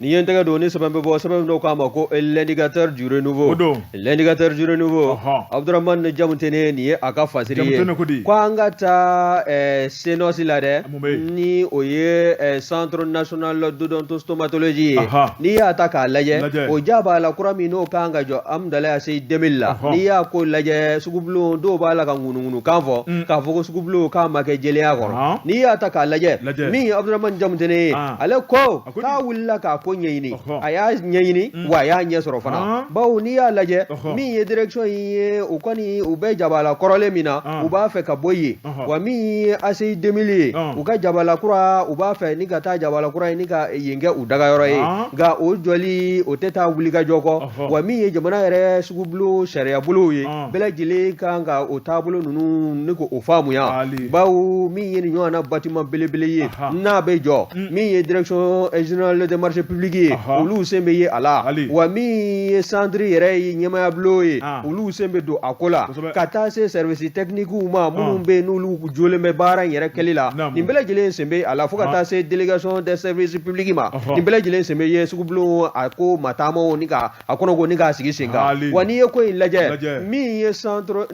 Ni ye n tɛgɛ don ni sɛbɛn bɛ bɔ, sɛbɛn dɔw k'a ma ko L'indicateur du renouveau. L'indicateur du renouveau, Abdramane Jamutene, nin ye a ka fasiri ye. Ko an ka taa CNOS la dɛ, ni o ye Centre national d'odontostomatologie ye. N'i y'a ta k'a lajɛ, o jabala kura min n'o kan ka jɔ Amudalayi ACI 2000 la, n'i y'a ko lajɛ, sugubulon dɔw b'a la ka ŋunuŋunukan fɔ k'a fɔ ko sugubulon k'a ma kɛ jɛlenya kɔrɔ. N'i y'a ta k'a lajɛ, min ye Abdramane Jamutene ye, ale ko k'a wulila k'a ko ɲɛɲini, a y'a ɲɛɲini wa a y'a ɲɛ sɔrɔ fana. Bawo n'i y'a lajɛ, min ye direction ye, o kɔni u bɛ jabala kɔrɔlen min na, u b'a fɛ ka bɔ yen. Wa min ye ACI 2000 ye, u ka jabala kura, u b'a fɛ ni ka taa jabala kura ye, ni ka yen kɛ u dagayɔrɔ ye. Nka o jɔli, o tɛ taa wulikajɔ kɔ. Wa min ye jamana yɛrɛ sugubulon sariyabolow ye, bɛɛ lajɛlen kan ka o taabolo ninnu ni k'o faamuya. Bawo min ye nin ɲɔgɔn na bâtiment belebele ye, n'a bɛ jɔ, min ye direction générale des marchés publics ye, olu sen bɛ ye a la. Wa min ye centre yɛrɛ ye, ɲɛmaayabulon ye, olu sen bɛ don a ko la, ka taa se service technique ma minnu bɛ yen n'olu jolen bɛ baara in yɛrɛ kɛli la, nin bɛɛ lajɛlen sen bɛ a la, fo ka taa se délégation des services publics ma. Nin bɛɛ lajɛlen sen bɛ ye sugubulon a ko mataamaw ni ka a kɔnɔ ko ni k'a sigi sen kan. Wa n'i ye ko in lajɛ, min ye centre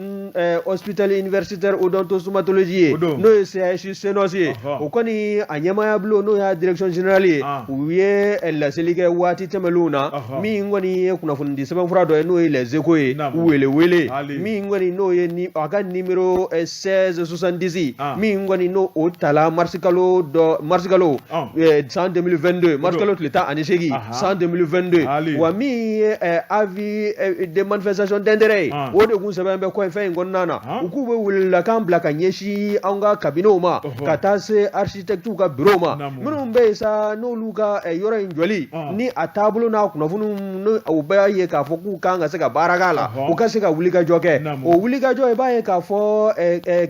hospitalier universitaire odontostomatologie ye, n'o ye CHU CNOS ye, o kɔni a ɲɛmaayabulon, n'o y'a direction générale ye, u ye laseli kɛ waati tɛmɛnlenw na. Min kɔni ye kunnafonidi sɛbɛnfura dɔ ye, n'o ye Les Échos ye, wele wele min kɔni n'o ye ni a ka numéro 1670, min kɔni n'o o tala marisikalo dɔ, marisikalo san 2022, marisikalo tile 18 san 2022. Wa min ye avis de manifestation d'intérêt ye, o de kun sɛbɛn bɛ kɔ fɛn in kɔnɔna na. U k'u bɛ welelakan bila ka ɲɛsin an ka kabinɛw ma, ka taa se architectes ka bureau ma, minnu bɛ yen sa, n'olu ka yɔrɔ in jɔli ni a taabolo n'a kunnafoniw, u b'a ye k'a fɔ k'u kan ka se ka baara k'a la, u ka se ka wulikajɔ kɛ. O wulikajɔ, i b'a ye k'a fɔ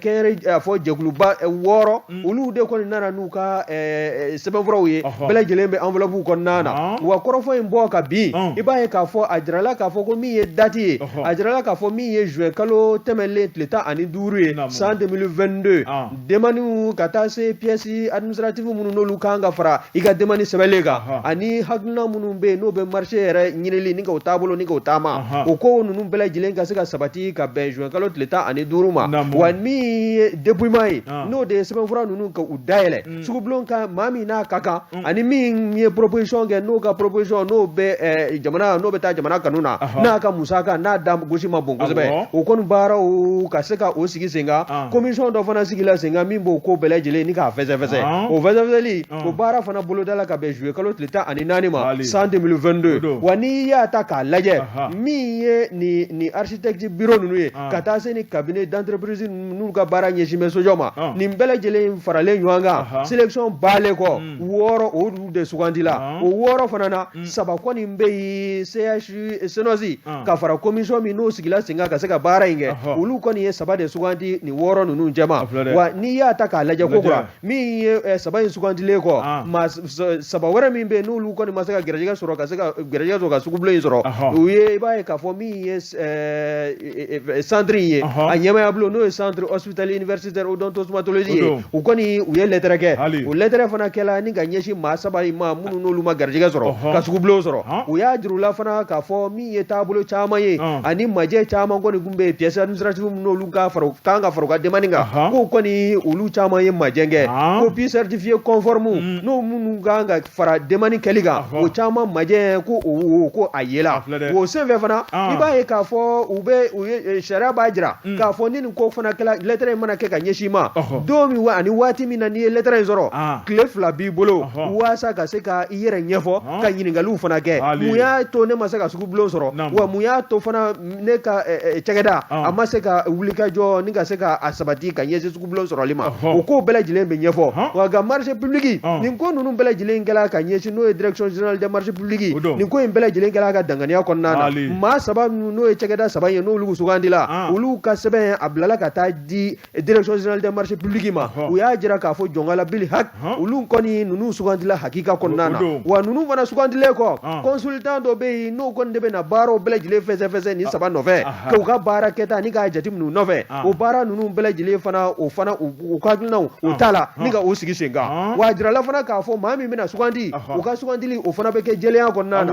kɛnyɛrɛ fɔ jɛkuluba 6, olu de kɔni nana n'u ka sɛbɛnfuraw ye, bɛɛ lajɛlen bɛ enveloppe kɔnɔna na. Wa kɔrɔfɔ in bɔ ka bin, i b'a ye k'a fɔ a jirala k'a fɔ ko min ye date ye, a jirala k'a fɔ min ye juin kalo tɛmɛnlen tile 15 ye san 2022, demaniw ka taa se pièces administratives minnu n'olu kan ka fara i ka demani sɛbɛnlen kan, ani hakilina minnu bɛ yen n'o bɛ marché yɛrɛ ɲinili ni k'o taabolo ni k'o taama, o ko ninnu bɛɛ lajɛlen ka se ka sabati ka bɛn juin kalo tile 15 ma. Wa min ye dépouillement ye, n'o de ye sɛbɛnfura ninnu ka u dayɛlɛ sugubulon kan, maa min n'a ka kan, ani min ye proposition kɛ, n'o ka proposition n'o bɛ jamana, n'o bɛ taa jamana kanu na, n'a ka musaka n'a da gosi ma bon kosɛbɛ, o kɔni baaraw ka se ka o sigi sen kan. Commission dɔ fana sigila sen kan min b'o ko bɛɛ lajɛlen ni k'a fɛsɛfɛsɛ. O fɛsɛfɛsɛli o baara fana bolodala ka bɛn juillet kalo tile 14 ma san 2022. Wa n'i y'a ta k'a lajɛ, min ye nin architecte bureau ninnu ye, ka taa se ni cabinet d'entreprise n'u ka baara ɲɛsin bɛ sojɔ ma, nin bɛɛ lajɛlen faralen ɲɔgɔn kan, sélection balen kɔ, 6 olu de sugandila. O 6 fana na, 3 kɔni bɛ yen, CHU CNOSS ka fara commission min n'o sigila sen kan ka se ka baara in kɛ, olu kɔni ye 3 de sugandi nin 6 ninnu cɛma. Wa n'i y'a ta k'a lajɛ kokura, min ye 3 in sugandilen kɔ, maa 3 wɛrɛ min bɛ yen n'olu kɔni ma se ka gɛrɛjɛgɛ sɔrɔ ka se ka gɛrɛjɛgɛ sɔrɔ ka sugubulon in sɔrɔ, u ye i b'a ye k'a fɔ min ye centre in ye, a ɲɛmaaya bulon n'o ye centre hospitalier universitaire odontostomatologie ye, u kɔni u ye lɛtɛrɛ kɛ. O lɛtɛrɛ fana kɛla ni ka ɲɛsin maa 3 in ma minnu n'olu ma garijɛgɛ sɔrɔ ka sugubulon sɔrɔ. U y'a jira u la fana k'a fɔ min ye taabolo caman ye ani majɛ caman kɔni tun bɛ yen, pièces administratives n'olu ka fara kan ka fara u ka demande kan, k'o kɔni olu caman ye majɛ kɛ, copie certifiée conforme n'o minnu kan ka fara demande kɛli kan, o caman majɛ ko o ko a yela. O senfɛ fana, i b'a ye k'a fɔ u bɛ u ye sariya b'a jira k'a fɔ ni nin ko fana kɛla, lɛtɛrɛ in mana kɛ ka ɲɛsin i ma don min ani waati min na, n'i ye lɛtɛrɛ in sɔrɔ, tile 2 b'i bolo waasa ka se ka i yɛrɛ ɲɛfɔ, ka ɲininkaliw fana kɛ: mun y'a to ne ma se ka sugubulon sɔrɔ? Wa mun y'a to fana ne ka cakɛda a ma se ka wulikajɔ ni ka se ka a sabati ka ɲɛsin sugubulon sɔrɔli ma? O ko bɛɛ lajɛlen bɛ ɲɛfɔ. Wa nka marché public, nin ko ninnu bɛɛ lajɛlen kɛla ka ɲɛsin, n'o ye direction générale des marchés publics, nin ko in bɛɛ lajɛlen kɛla ka danganiya kɔnɔna na. Maa 3 n'o ye cakɛda 3 ye, n'olu sugandila, olu ka sɛbɛn a bilala ka taa di direction générale des marchés publics ma. U y'a jira k'a fɔ jɔnkala bil hak, olu kɔni ninnu sugandila hakika kɔnɔna na. Wa ninnu fana sugandilen kɔ, consultant dɔ bɛ yen n'o kɔni de bɛ na baaraw bɛɛ lajɛlen fɛsɛfɛsɛ nin 3 nɔfɛ, k'u ka baara kɛta ni k'a jateminɛ u nɔfɛ. O baara ninnu bɛɛ lajɛlen fana, o fana u ka hakilinaw o t'a la ni ka o sigi sen kan. Wa a jirala fana k'a fɔ maa min bɛna sugandi, u ka sugandili o fana bɛ kɛ jɛlenya kɔnɔna na.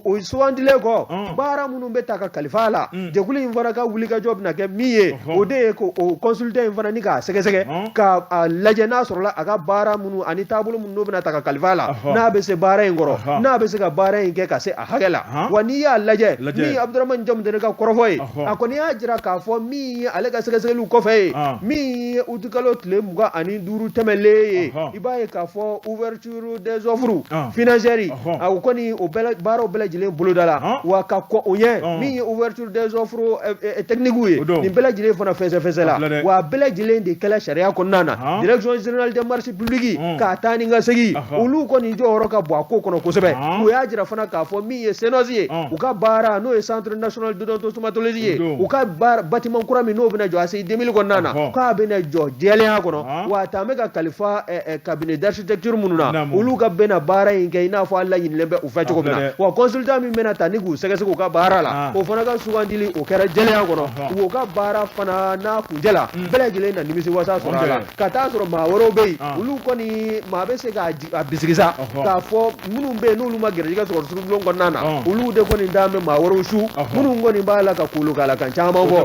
O sugandilen kɔ, baara minnu bɛ ta ka kalifa a la, jɛkulu in fana ka wulikajɔ bɛna kɛ min ye, o de ye k'o consultant in fana ni k'a sɛgɛsɛgɛ, k'a lajɛ n'a sɔrɔla a ka baara minnu ani taabolo minnu n'o bɛna ta ka kalifa a la, n'a bɛ se baara in kɔrɔ, n'a bɛ se ka baara in kɛ ka se a hakɛ la. Wa n'i y'a lajɛ, min ye Abudramani Jamutɛnɛ ka kɔrɔfɔ ye, a kɔni y'a jira k'a fɔ min ye ale ka sɛgɛsɛgɛliw kɔfɛ ye, min ye utikalo tile 25 tɛmɛlen ye, i b'a ye k'a fɔ ouverture des offres financières, a o kɔni o baaraw bɛɛ lajɛlen bolodala. Wa ka kɔn o ɲɛ, min ye ouverture des offres techniques ye, nin bɛɛ lajɛlen fana fɛsɛfɛsɛ la. Wa a bɛɛ lajɛlen de kɛla sariya kɔnɔna na. Direction générale des marchés publics k'a taa ni ka segin, olu kɔni jɔyɔrɔ ka bon a ko kɔnɔ kosɛbɛ. U y'a jira fana k'a fɔ min ye CNOSS ye, u ka baara n'o ye centre national d'odontostomatologie ye, u ka baara bâtiment kura min n'o bɛna jɔ ACI 2000 kɔnɔna na, k'a bɛna jɔ jɛlenya kɔnɔ. Wa a t'an bɛ ka kalifa cabinet d'architecture minnu na, olu ka bɛna baara in kɛ i n'a fɔ a laɲinilen bɛ u fɛ cogo min na. Wa consultant min bɛna ta ni k'u sɛgɛsɛgɛ u ka baara la, o fana ka sugandili o kɛra jɛlenya kɔnɔ. U ka baara fana n'a kuncɛ la, bɛɛ lajɛlen na nimisi wasa sɔrɔ a la. Ka taa sɔrɔ maa wɛrɛw bɛ yen, olu kɔni maa bɛ se k'a bisigi sa k'a fɔ minnu bɛ yen n'olu ma gɛrɛjɛgɛ sɔrɔ sugubulon kɔnɔna na, olu de kɔni dalen bɛ maa wɛrɛw su minnu kɔni b'a la ka kolokalakan caman fɔ.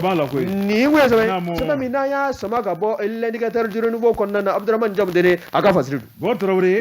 Nin kun ye sɛbɛn min n'an y'a sama ka bɔ l'indicateur du renouveau kɔnɔna na, Abudramani Jamutɛnɛ a ka fasiri don. Bɔkari Tarawele,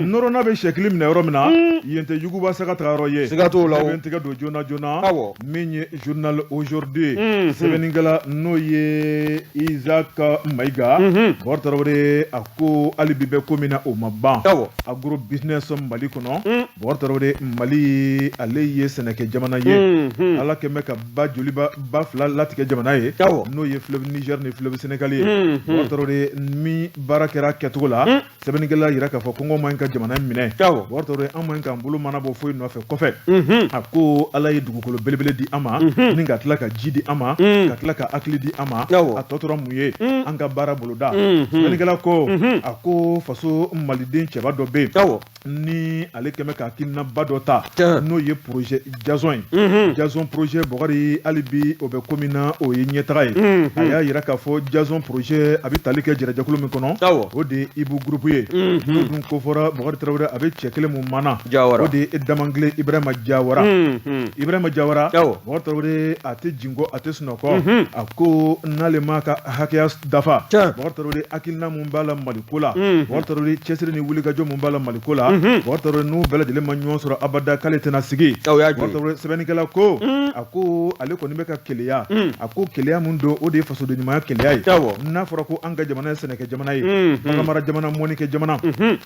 nɔrɔna bɛ sɛkili minɛ yɔrɔ min na, yen tɛ yuguba saga taga yɔrɔ ye. Siga t'o la. O bɛ n tɛgɛ don joona joona. Min ye journal aujourd'hui, sɛbɛnnikɛla n'o ye Isaac Mayiga, Bɔkari Tarawele, a ko hali bi bɛ ko min na o ma ban. Agro business Mali kɔnɔ, Bɔkari Tarawele, Mali ale ye sɛnɛkɛ jamana ye. Ala kɛn bɛ ka ba joliba ba 2 latigɛ jamana ye, n'o ye fleuve Niger ni fleuve Sénégal ye. Bɔkari Tarawele, min baara kɛra kɛcogo la, sɛbɛnnikɛla yira k'a fɔ kɔngɔ man ɲi ka jamana minɛ. Bɔkari Tarawele, an man ɲi k'an bolo mana bɔ foyi nɔfɛ kɔfɛ. A ko Ala ye dugukolo belebele di an ma, ni ka tila ka ji di an ma, ka tila ka hakili di an ma. A tɔ tora mun ye? An ka baara boloda. Sɛbɛnnikɛla ko, a ko faso maliden cɛba dɔ bɛ yen ni ale kɛmɛ ka hakilinaba dɔ ta, n'o ye projet Jason ye. Jason projet, Bɔkari, hali bi o bɛ ko min na, o ye ɲɛtaga ye. A y'a yira k'a fɔ Jason projet a bɛ tali kɛ jɛrɛjɛkulu min kɔnɔ, o de ye Ibu groupe ye. N'o dun ko fɔra, Bɔkari Tarawele, a bɛ cɛ kelen mun mana, o de ye Damangile Ibrahima Jawara. Ibrahima Jawara, Bɔkari Tarawele, a tɛ jinko, a tɛ sunɔgɔ. A ko n'ale ma ka hakɛya dafa, Bɔkari Tarawele, hakilina mun b'a la Mali ko la, Bɔkari Tarawele, cɛsiri ni wulikajɔ mun b'a la Mali ko la, Bɔkari Tarawele, n'u bɛɛ lajɛlen ma ɲɔgɔn sɔrɔ abada, k'ale tɛna sigi. Bɔkari Tarawele, sɛbɛnnikɛla ko, a ko ale kɔni bɛ ka keleya. A ko keleya mun don? O de ye fasoden ɲumanya keleya ye. N'a fɔra ko an ka jamana ye sɛnɛkɛ jamana ye, baganmara jamana, mɔnikɛ jamana,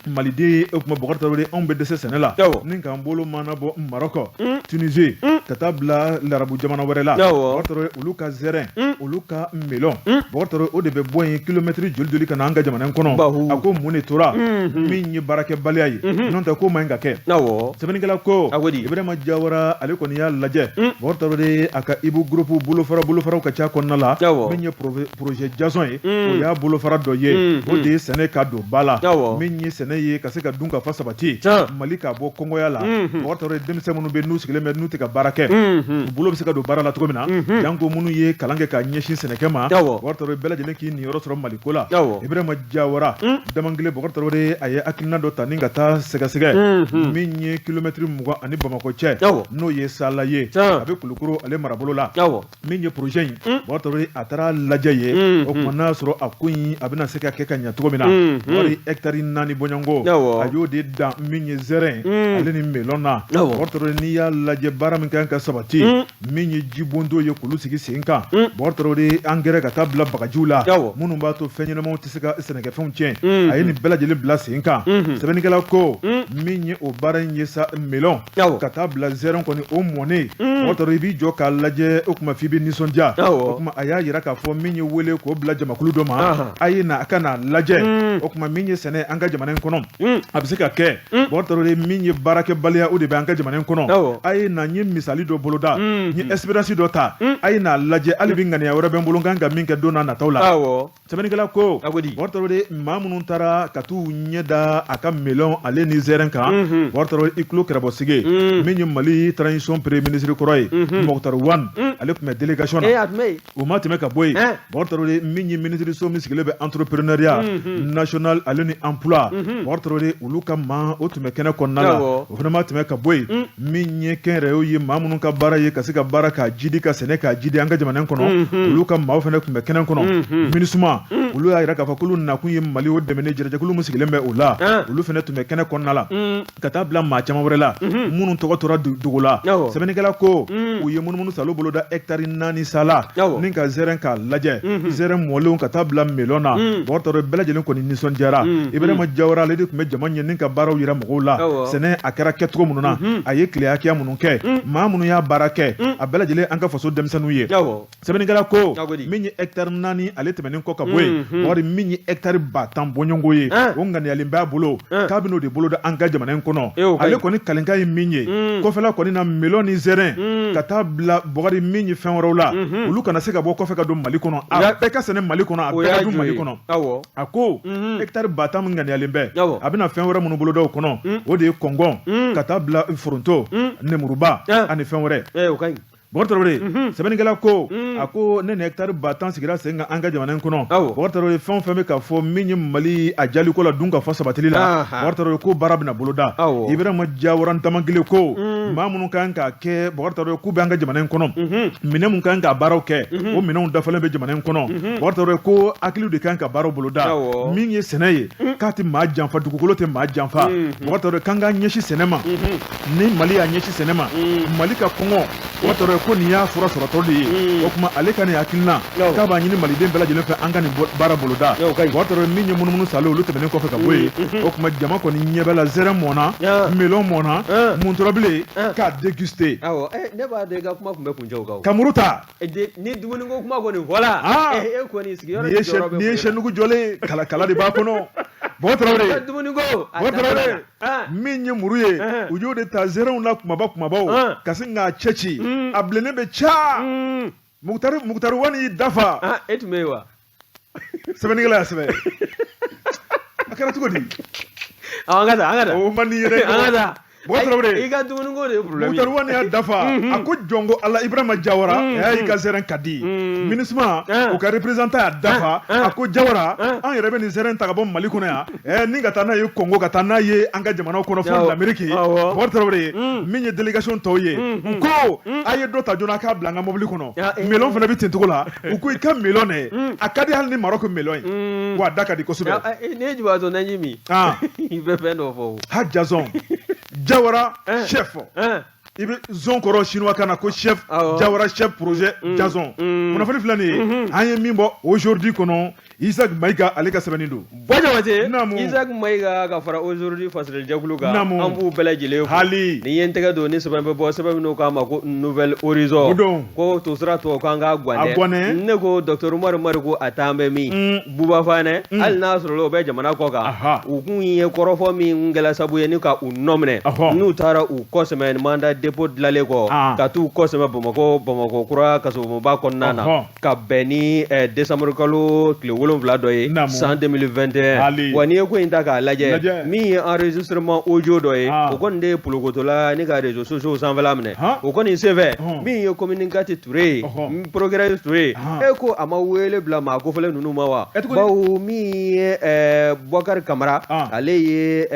maliden, o tuma Bɔkari Tarawele, anw bɛ dɛsɛ sɛnɛ la ni k'an bolo mana bɔ Marɔkɔ, Tunisie, ka taa bila larabu jamana wɛrɛ la. Bɔkari Tarawele, olu ka zɛrɛn, olu ka melon, Bɔkari Tarawele, o de bɛ bɔ yen kilomɛtiri joli joli ka na an ka jamana in kɔnɔ. A ko mun de tora min ye baarakɛbaliya ye? N'o tɛ, ko man ɲi ka kɛ. Sɛbɛnnikɛla ko Ibrahima Jawara, ale kɔni y'a lajɛ, Bɔkari Tarawele, a ka Ibu Groupe bolofaraw ka ca kɔnɔna la. Min ye projet Jason ye, o y'a bolofara dɔ ye. O de ye sɛnɛ ka don ba la. Min ye sɛnɛ ye ka se ka dun ka fa sabati Mali ka bɔ kɔngɔya la. Bɔkari Tarawele, denmisɛn minnu bɛ n'u sigilen bɛ, n'u tɛ ka baara kɛ, u bolo bɛ se ka don baara la cogo min na, janko minnu ye kalan kɛ ka ɲɛsin sɛnɛkɛ ma. Bɔkari Tarawele, bɛɛ lajɛlen k'i niyɔrɔ sɔrɔ Mali ko la. Ibrahima Jawara Damangile, Bɔkari Tarawele, a ye hakilina dɔ ta ni ka taa sɛgɛsɛgɛ min ye kilomɛtiri 20 ani Bamakɔ cɛ, n'o ye Sala ye, a bɛ Kulukoro ale marabolo la. Min ye projet in, Bɔkari Tarawele, a taara lajɛ ye. O tuma n'a y'a sɔrɔ a ko in a bɛna se ka kɛ ka ɲɛ cogo min na, wari hɛkitari 4 bɔɲɔgɔnko, a y'o de dan min ye zɛrɛn ale ni melon na. Bɔkari Tarawele, n'i y'a lajɛ, baara min kan ka sabati, min ye jibonto ye k'olu sigi sen kan, Bɔkari Tarawele, angɛrɛ ka taa bila bagajiw la minnu b'a to fɛn ɲɛnamaw tɛ se ka sɛnɛkɛfɛnw tiɲɛ, a ye nin bɛɛ lajɛlen bila sen kan. Sɛbɛnnikɛla ko min ye o baara in ye sa, melon ka taa bila zɛrɛn kɔni, o mɔnen, Bɔkari Tarawele, i b'i jɔ k'a lajɛ, o tuma f'i bɛ nisɔndiya. O tuma a y'a yira k'a fɔ min ye wele k'o bila jamakulu dɔ ma, a ye na a ka n'a lajɛ. O tuma min ye sɛnɛ an ka jamana in kɔnɔ, a bɛ se ka kɛ. Bɔkari Tarawele, min ye baarakɛbaliya, o de bɛ an ka jamana in kɔnɔ. A ye na, n ye misali dɔ boloda, n ye expérience dɔ ta, a ye n'a lajɛ. Hali bi ŋaniya wɛrɛ bɛ n bolo n kan ka min kɛ don n'a nataw la. Sɛbɛnnikɛla ko Bɔkari Tarawele, maa minnu taara ka t'u ɲɛ da a ka melon ale ni zɛrɛn kan, Bɔkari Tarawele, i tulo kɛrɛbɔ sigi, min ye Mali transition premier ministre kɔrɔ ye, Moctar Ouane, ale tun bɛ délégation na. O ma tɛmɛ ka bɔ yen, Bɔkari Tarawele, min ye minisiriso min sigilen bɛ entrepreneuriat national ale ni emploi, Bɔkari Tarawele, olu ka maa o tun bɛ kɛnɛ kɔnɔna la. O fana ma tɛmɛ ka bɔ yen, min ye kɛnyɛrɛyew ye, maa minnu ka baara ye ka se ka baara k'a jidi, ka sɛnɛ k'a jidi an ka jamana in kɔnɔ, olu ka maaw fana tun bɛ kɛnɛ kɔnɔ. MINUSMA, olu y'a jira k'a fɔ k'olu nakun ye Mali o dɛmɛ ni jɛrɛjɛkulu min sigilen bɛ o la, olu fana tun bɛ kɛnɛ kɔnɔna la, ka taa bila maa caman wɛrɛ la minnu tɔgɔ tora dogo la. Sɛbɛnnikɛla ko u ye munumunu salo boloda hɛkitari 4 sala ni ka zɛrɛn k'a lajɛ, zɛrɛn mɔlenw ka taa bila melon na. Bɔkari Tarawele, bɛɛ lajɛlen kɔni nisɔndiyara. Ibrahima Jawara, ale de tun bɛ jama ɲɛ ni ka baaraw yira mɔgɔw la, sɛnɛ a kɛra kɛcogo minnu na, a ye tile hakɛya minnu kɛ, maa minnu y'a baara kɛ, a bɛɛ lajɛlen an ka faso denmisɛnninw ye. Sɛbɛnnikɛla ko min ye hɛkitari 4 ale tɛmɛnen kɔ ka bɔ yen, wari min ye hɛkitari 10 000 bɔɲɔgɔnko ye, o ŋaniyalen b'a bolo k'a bɛn'o de boloda an ka jamana in kɔnɔ. Ale kɔni kalenkan ye min ye kɔfɛla kɔni na, melon ni zɛrɛn ka taa bila Bɔkari min ye fɛn wɛrɛw la, olu kana se ka bɔ kɔfɛ ka don Mali kɔnɔ, a bɛɛ ka sɛnɛ Mali kɔnɔ, a bɛɛ ka dun Mali kɔnɔ. A ko hɛkitari 10 000 min ŋaniyalen bɛ, a bɛna fɛn wɛrɛ minnu boloda o kɔnɔ, o de ye kɔngɔn ka taa bila foronto, nemuruba ani fɛn wɛrɛ. Bɔkari Tarawele, sɛbɛnnikɛla ko a ko ne ni hɛkitari 10 000 sigira sen kan an ka jamana in kɔnɔ, Bɔkari Tarawele, fɛn o fɛn bɛ ka fɔ min ye Mali a jaliko la, dun ka fɔ sabatili la, Bɔkari Tarawele, ko baara bɛna boloda. Ibrahima Jawara Ntamakile ko maa minnu kan k'a kɛ, Bɔkari Tarawele, k'u bɛ an ka jamana in kɔnɔ, minɛn mun kan ka baaraw kɛ, o minɛnw dafalen bɛ jamana in kɔnɔ. Bɔkari Tarawele ko hakiliw de kan ka baaraw boloda. Min ye sɛnɛ ye, k'a tɛ maa janfa, dugukolo tɛ maa janfa. Bɔkari Tarawele, k'an k'an ɲɛsin sɛnɛ ma. Ni Mali y'a ɲɛsin sɛnɛ ma, Mali ka kɔngɔ, Bɔkari Tarawele ko nin y'a fura sɔrɔtɔ de ye. O tuma ale ka nin hakilina, k'a b'a ɲini maliden bɛɛ lajɛlen fɛ, an ka nin baara boloda. Bɔkari Tarawele, min ye munumunu salo, olu tɛmɛnen kɔfɛ ka bɔ yen, o tuma jama kɔni ɲɛ bɛ la, zɛrɛn mɔnna, melon mɔnna, mun tora bilen? K'a déguster. Ne b'a dɔn i ka kuma tun bɛ kuncɛ o kan. Ka muru ta. Ni dumuni ko kuma kɔni fɔla, e kɔni sigiyɔrɔ ni ye sɛnugu jɔlen, kala kala de b'a kɔnɔ. Bɔkari Tarawele, dumuni ko Bɔkari Tarawele, min ye muru ye, u y'o de ta zɛrɛnw la kumaba kumabaw ka sin k'a cɛ ci, a bilennen bɛ ca. Mukutari Wani y'i dafa. E tun bɛ yen wa? Sɛbɛnnikɛla y'a sɛbɛn. A kɛra cogo di? An ka taa, an ka taa. O man di ye dɛ. An ka taa. Bɔkari Tarawele, i ka dumuni ko de ye problème ye. Mukutari Wani y'a dafa, a ko jɔn ko Ala, Ibrahima Jawara, i ka zɛrɛn ka di. MINUSMA, o ka représentant y'a dafa, a ko Jawara, an yɛrɛ bɛ nin zɛrɛn ta ka bɔ Mali kɔnɔ yan ni ka taa n'a ye Kɔngo, ka taa n'a ye an ka jamanaw kɔnɔ fo l'Amérique. Bɔkari Tarawele, min ye délégation tɔw ye, u ko a ye dɔ ta joona k'a bila an ka mobili kɔnɔ. Melon fana bɛ ten cogo la. U ko i ka melon dɛ, a ka di hali ni Maroc melon ye, wa a da ka di kosɛbɛ. N'i ye jubatɔ naji min, i bɛ fɛn dɔ fɔ. Ha, Jason Jawara, chef. I bɛ zon kɔrɔ chinois kan na ko chef. Jawara chef projet Jason. Kunnafoni filɛ nin ye, an ye min bɔ Aujourd'hui kɔnɔ, Isaac Mayiga ale ka sɛbɛnni don. Buwa Jabate. Naamu. Isaac Mayiga ka fara Aujourd'hui fasirijɛkulu kan. Naamu. An b'u bɛɛ lajɛlen fo. Hali. Ni ye n tɛgɛ don ni sɛbɛn bɛ bɔ, sɛbɛn min k'a ma ko Nouvel Horizon. O don. Ko tosira tubabukan ka gan dɛ. A guwanɛ. Ne ko docteur Umaru Mariko a taa bɛ min? Buba Fanɛ, hali n'a sɔrɔla o bɛ jamana kɔ kan. U kun ye kɔrɔfɔ min kɛla sabu ye ni ka u nɔ minɛ. N'u taara u kɔsɛmɛ mandat dépôt dilalen kɔ. Ka t'u kɔsɛmɛ Bamakɔ, Bamakɔ kura kasobonba kɔnɔna na. Ka bɛn ni décembre kalo tile 7 dɔ ye san 2021. Hali. Wa n'i ye ko in ta k'a lajɛ, Lajɛ. min ye enregistrement audio dɔ ye, o kɔni de ye polokotola ni ka réseaux sociaux sanfɛla minɛ. O kɔni senfɛ, min ye commune 4 Ture ye, procureur Ture, e ko a ma wele bila maa kofɔlen ninnu ma wa? E tuguni? Bawo min ye Bɔkari Kamara, ale ye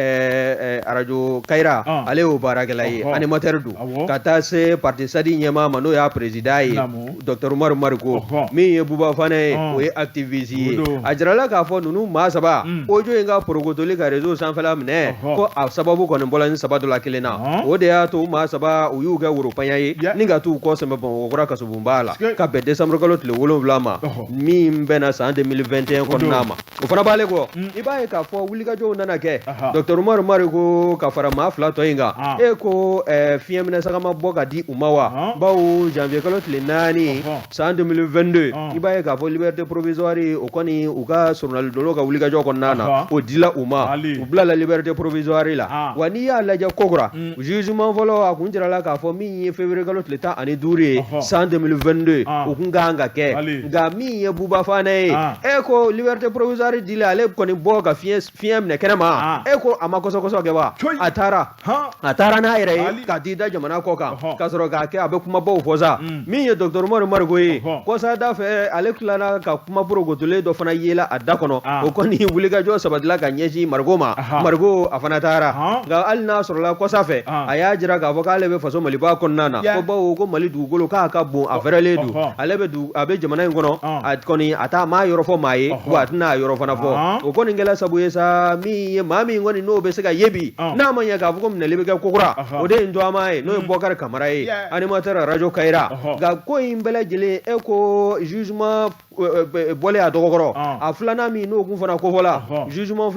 arajo Kayira, ale y'o baarakɛla ye, animateur don, ka taa se parti SADI ɲɛmaa ma, n'o y'a président ye, docteur Umaru Mariko. Min ye Buba Fanɛ ye, o ye activiste ye. O don. A jirala k'a fɔ ninnu maa saba, audio in ka porokotoli ka réseau sanfɛla minɛ, ko a sababu kɔni bɔla ni saba dɔ la kelen na. O de y'a to u maa saba u y'u kɛ woropanya ye ni ka t'u kɔ sɛmɛ Bamakɔ kura kasobonba la, ka bɛn décembre kalo tile 7 ma, min bɛnna san 2021 kɔnɔna ma. O fana b'ale kɔ, i b'a ye k'a fɔ wulikajɔw nana kɛ. Docteur Umaru Mariko ka fara maa fila tɔ in kan, e ko fiɲɛminɛ sagama bɔ ka di u ma wa? Bawo janvier kalo tile 4 san 2022, i b'a ye k'a fɔ liberté provisoire, o kɔni u ka soronalidonnaw ka wulikajɔ kɔnɔna na, o dila u ma, u bilala liberté provisoire la. Wa n'i y'a lajɛ kokura, jugement fɔlɔ a kun jirala k'a fɔ min ye février kalo tile 15 ye san 2022, o kun kan ka kɛ. Nka min ye Buba Fanɛ ye, e ko liberté provisoire dila ale kɔni bɔ ka fiɲɛ minɛ kɛnɛ ma, e ko a ma kɔsɔkɔsɔ kɛ wa? A taara a taara n'a yɛrɛ ye ka t'i da jamana kɔ kan, ka sɔrɔ k'a kɛ a bɛ kumabaw fɔ sa. Min ye docteur Umaru Mariko ye, kɔsada fɛ ale tilala ka kuma porokotolen dɔ fana yela a da kɔnɔ. O kɔni wulikajɔ sabatila ka ɲɛsin Mariko ma. Mariko a fana taara, nka hali n'a sɔrɔla kɔsa fɛ, a y'a jira k'a fɔ k'ale bɛ faso Maliba kɔnɔna na, ko bawo ko Mali dugukolo k'a ka bon, a fɛrɛlen don, ale bɛ dugu, a bɛ jamana in kɔnɔ, a kɔni a t'a m'a yɔrɔ fɔ maa ye, wa a tɛna a yɔrɔ fana fɔ. O kɔni kɛla sabu ye sa, min ye maa min kɔni n'o bɛ se ka ye bi, n'a ma ɲɛ k'a fɔ ko minɛli bɛ kɛ kokura, o de ye Ntɔama ye, n'o ye Bɔkari Kamara ye, animateur radio Kayira. Nka ko in bɛɛ lajɛlen, e ko jugement bɔlen a dɔgɔkɔrɔ, a filanan min n'o kun fana kofɔla, jugement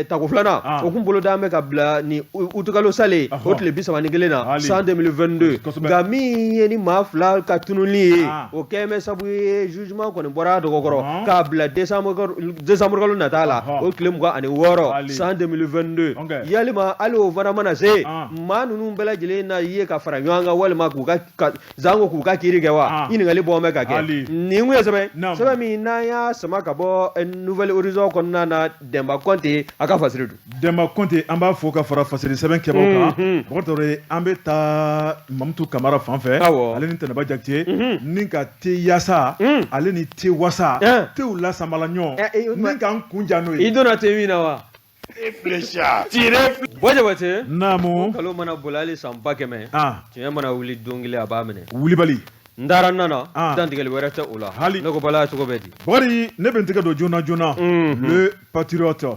tako filanan, o kun bolo dalen bɛ ka bila ni utukalo salen, o tile 31 na san 2022. Nka min ye ni maa fila ka tununli ye, o kɛlen bɛ sabu ye jugement kɔni bɔra a dɔgɔkɔrɔ k'a bila décembre kalo nata la, o tile 26 san 2022. Yalima hali o fana mana se, maa ninnu bɛɛ lajɛlen na ye ka fara ɲɔgɔn kan walima k'u ka zango k'u ka kiiri kɛ wa? Ɲininkali bɔ bɛ ka kɛ. Nin kun ye sɛbɛn sɛbɛn min n'an y'a sama ka bɔ Nouvel Horizon kɔnɔna na, Dɛnba Kɔnte a ka fasiri don. Dɛnba Kɔnte, an b'a fo ka fara fasiri sɛbɛn kɛbaaw kan. Bɔkari Tarawele, an bɛ taa Mamutu Kamara fan fɛ, ale ni Tɛnɛba Jakite, ni ka te yaasa ale ni te wasa tew lasamala ɲɔgɔn ni k'an kun ja n'o ye. I donna te min na wa? Buwa Jabate. Naamu. Kalo mana boli hali san 100,000, tiɲɛ mana wuli don kelen a b'a minɛ. Wulibali. N taara n nana, dantigɛli wɛrɛ tɛ o la. Hali. Ne ko Bala, cogo bɛ di? Bɔkari, ne bɛ n tɛgɛ don joona joona Le Patriote,